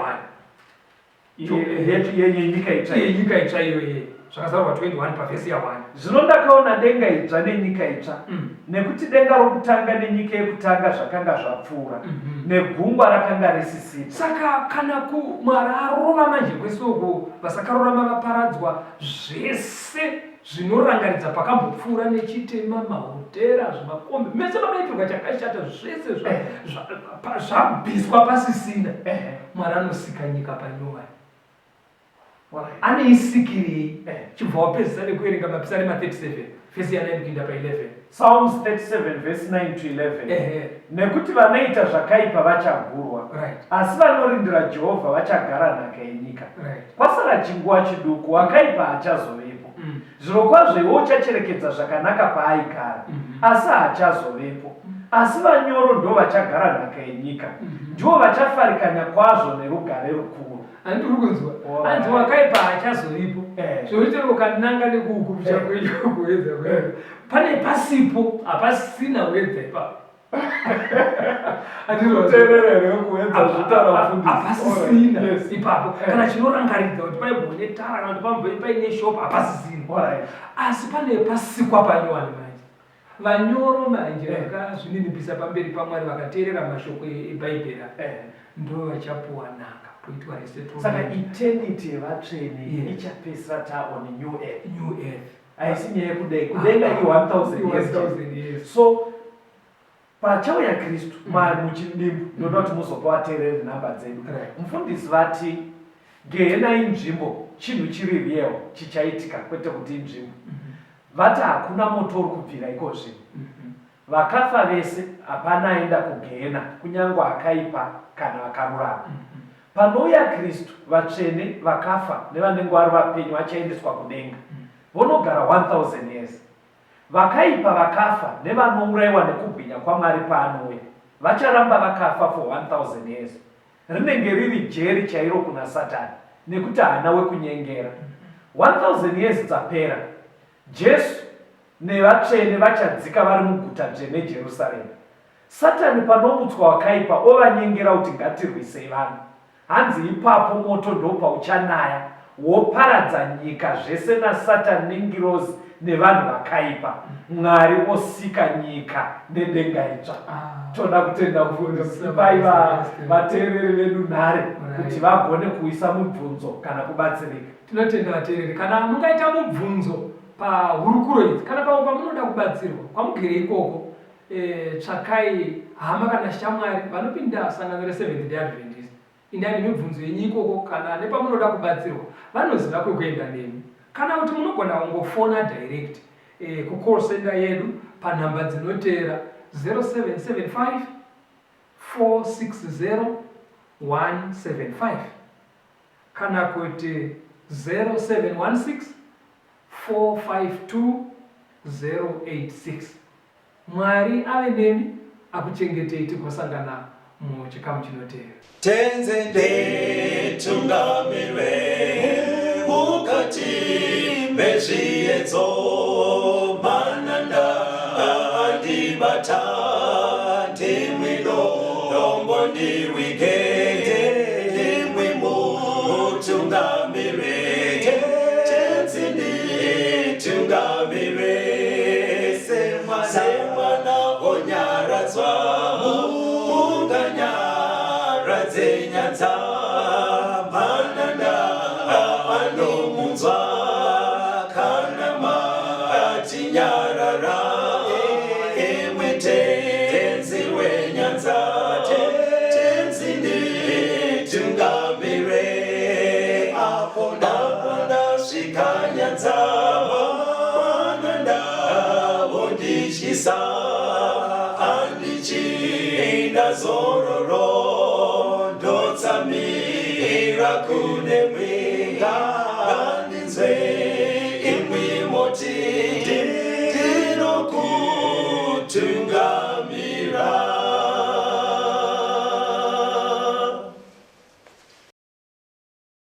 Speaker 2: 1.
Speaker 3: Yenyika itsva.
Speaker 2: Yenyika itsva iyo iye. Zvakazarurwa 21 pavhesi ya 1.
Speaker 3: Zvino ndakaona denga idzva nenyika itsva, nekuti denga rokutanga nenyika yekutanga zvakanga zvapfuura, negungwa rakanga risisipo.
Speaker 2: Saka kana Mwari arova manje kwese uko, vasakarurama vaparadzwa, zvese zvinorangaridza pakambopfuura nechitema, mahotera, zvimakombi, mese makaitirwa chakashata, zvese zvabviswa pasisina. Mwari anosika nyika panyowani. Aneisikirei? Eh. Chibva wapedzisa nekuverenga Mapisarema 37 vhesi ya 9 kuinda pa 11.
Speaker 3: Psalms 37 verse 9 to 11.
Speaker 2: Ehe.
Speaker 3: Nekuti vanoita zvakaipa vachagurwa, asi vanorindira Jehovha vachagara nhaka yenyika. Kwasara chinguva chiduku, wakaipa haachazovepo. Zvirokwazvo iwe uchacherekedza zvakanaka paaigara, asi haachazovepo. Asi vanyoro ndovachagara nhaka yenyika, ndivo vachafarikanya kwazvo nerugare rukuru.
Speaker 2: Handiti uri kunzwa? Hanzi wakaipa haachazovipo. Zvekuti chero ukananga nekuuku kuchakuedza pane pasipo hapasisina kuedza ipapo. Hapasisina ipapo kana chinorangaridza kuti paibone tara kana kuti paine shop hapasisina. Asi pane pasikwa panyowani manje. Vanyoro manje vakazvininipisa pamberi paMwari vakateerera mashoko eBhaibheri aya ndo vachapuwa nhaka poitwa resettlement.
Speaker 3: Saka eternity yevatsvene ichapedzisira ta on new earth.
Speaker 2: New earth.
Speaker 3: Haisi nyaya yekudenga. Kudenga i 1000 years.
Speaker 2: 1000 years.
Speaker 3: So pachauya Kristu muchidimbu ndinoda kuti muzopa vateereri nhamba dzedu. Mufundisi vati Gehena inzvimbo, chinhu chiri real chichaitika kwete kuti inzvimbo. Vati hakuna moto uri kubvira ikozvino. Vakafa vese hapana aenda kugehena kunyangwe akaipa kana akarurama. Panouya Kristu vatsvene vakafa nevanenge vari vapenyu vachaendeswa kudenga vonogara 1000 years. Vakaipa vakafa nevanouraiwa nekubwinya kwaMwari paanouya vacharamba vakafa for 1000 years. Rinenge riri jeri chairo kuna Satani nekuti haana wekunyengera. 1000 years dzapera, Jesu nevatsvene vachadzika vari muguta dzvene Jerusarema. Satani panomutswa wakaipa ovanyengera kuti ngatirwisei vanhu. Hanzi ipapo moto ndopauchanaya woparadza nyika zvese naSatan nengirozi nevanhu vakaipa. Mwari osika nyika nedenga idzva.
Speaker 2: Ah.
Speaker 3: Toda kutenda mufundisi ipai vateereri vedu nhare kuti vagone kuisa mubvunzo kana kubatsirika.
Speaker 2: Tinotenda vateereri kana mungaita mubvunzo pahurukuro idzi kana pamwe pamunoda kubatsirwa kwamugere ikoko e, tsvakai hama kana shamwari vanopinda sangano reSeventh Day Adventist. Indai nemibvunzo yenyu ikoko kana nepamunoda kubatsirwa vanoziva kwekuenda nemi. Kana kuti munogona kungofona direct e, kucall center yedu panhamba dzinoteera 0775 460 175 kana kuti 0716 452 086. Mwari ave nemi akuchengetei tigosangana muchikamu chinoteera.
Speaker 1: Tenzi nditungamire mukati mezviedzo mananda andibata ndimwi dombo ndirwige ndimwi mutungamire Tenzi nditungamire semwana onyaradzwa munganyaradze nyadza mananda anomunzwa kana matinyarara imwe tenzi wenyanza tenzi nditungamire apo ndasvika nyanza mananda vondityisa handichina zororo ndotsamira kune mwenga ngandinzwe imwi moti.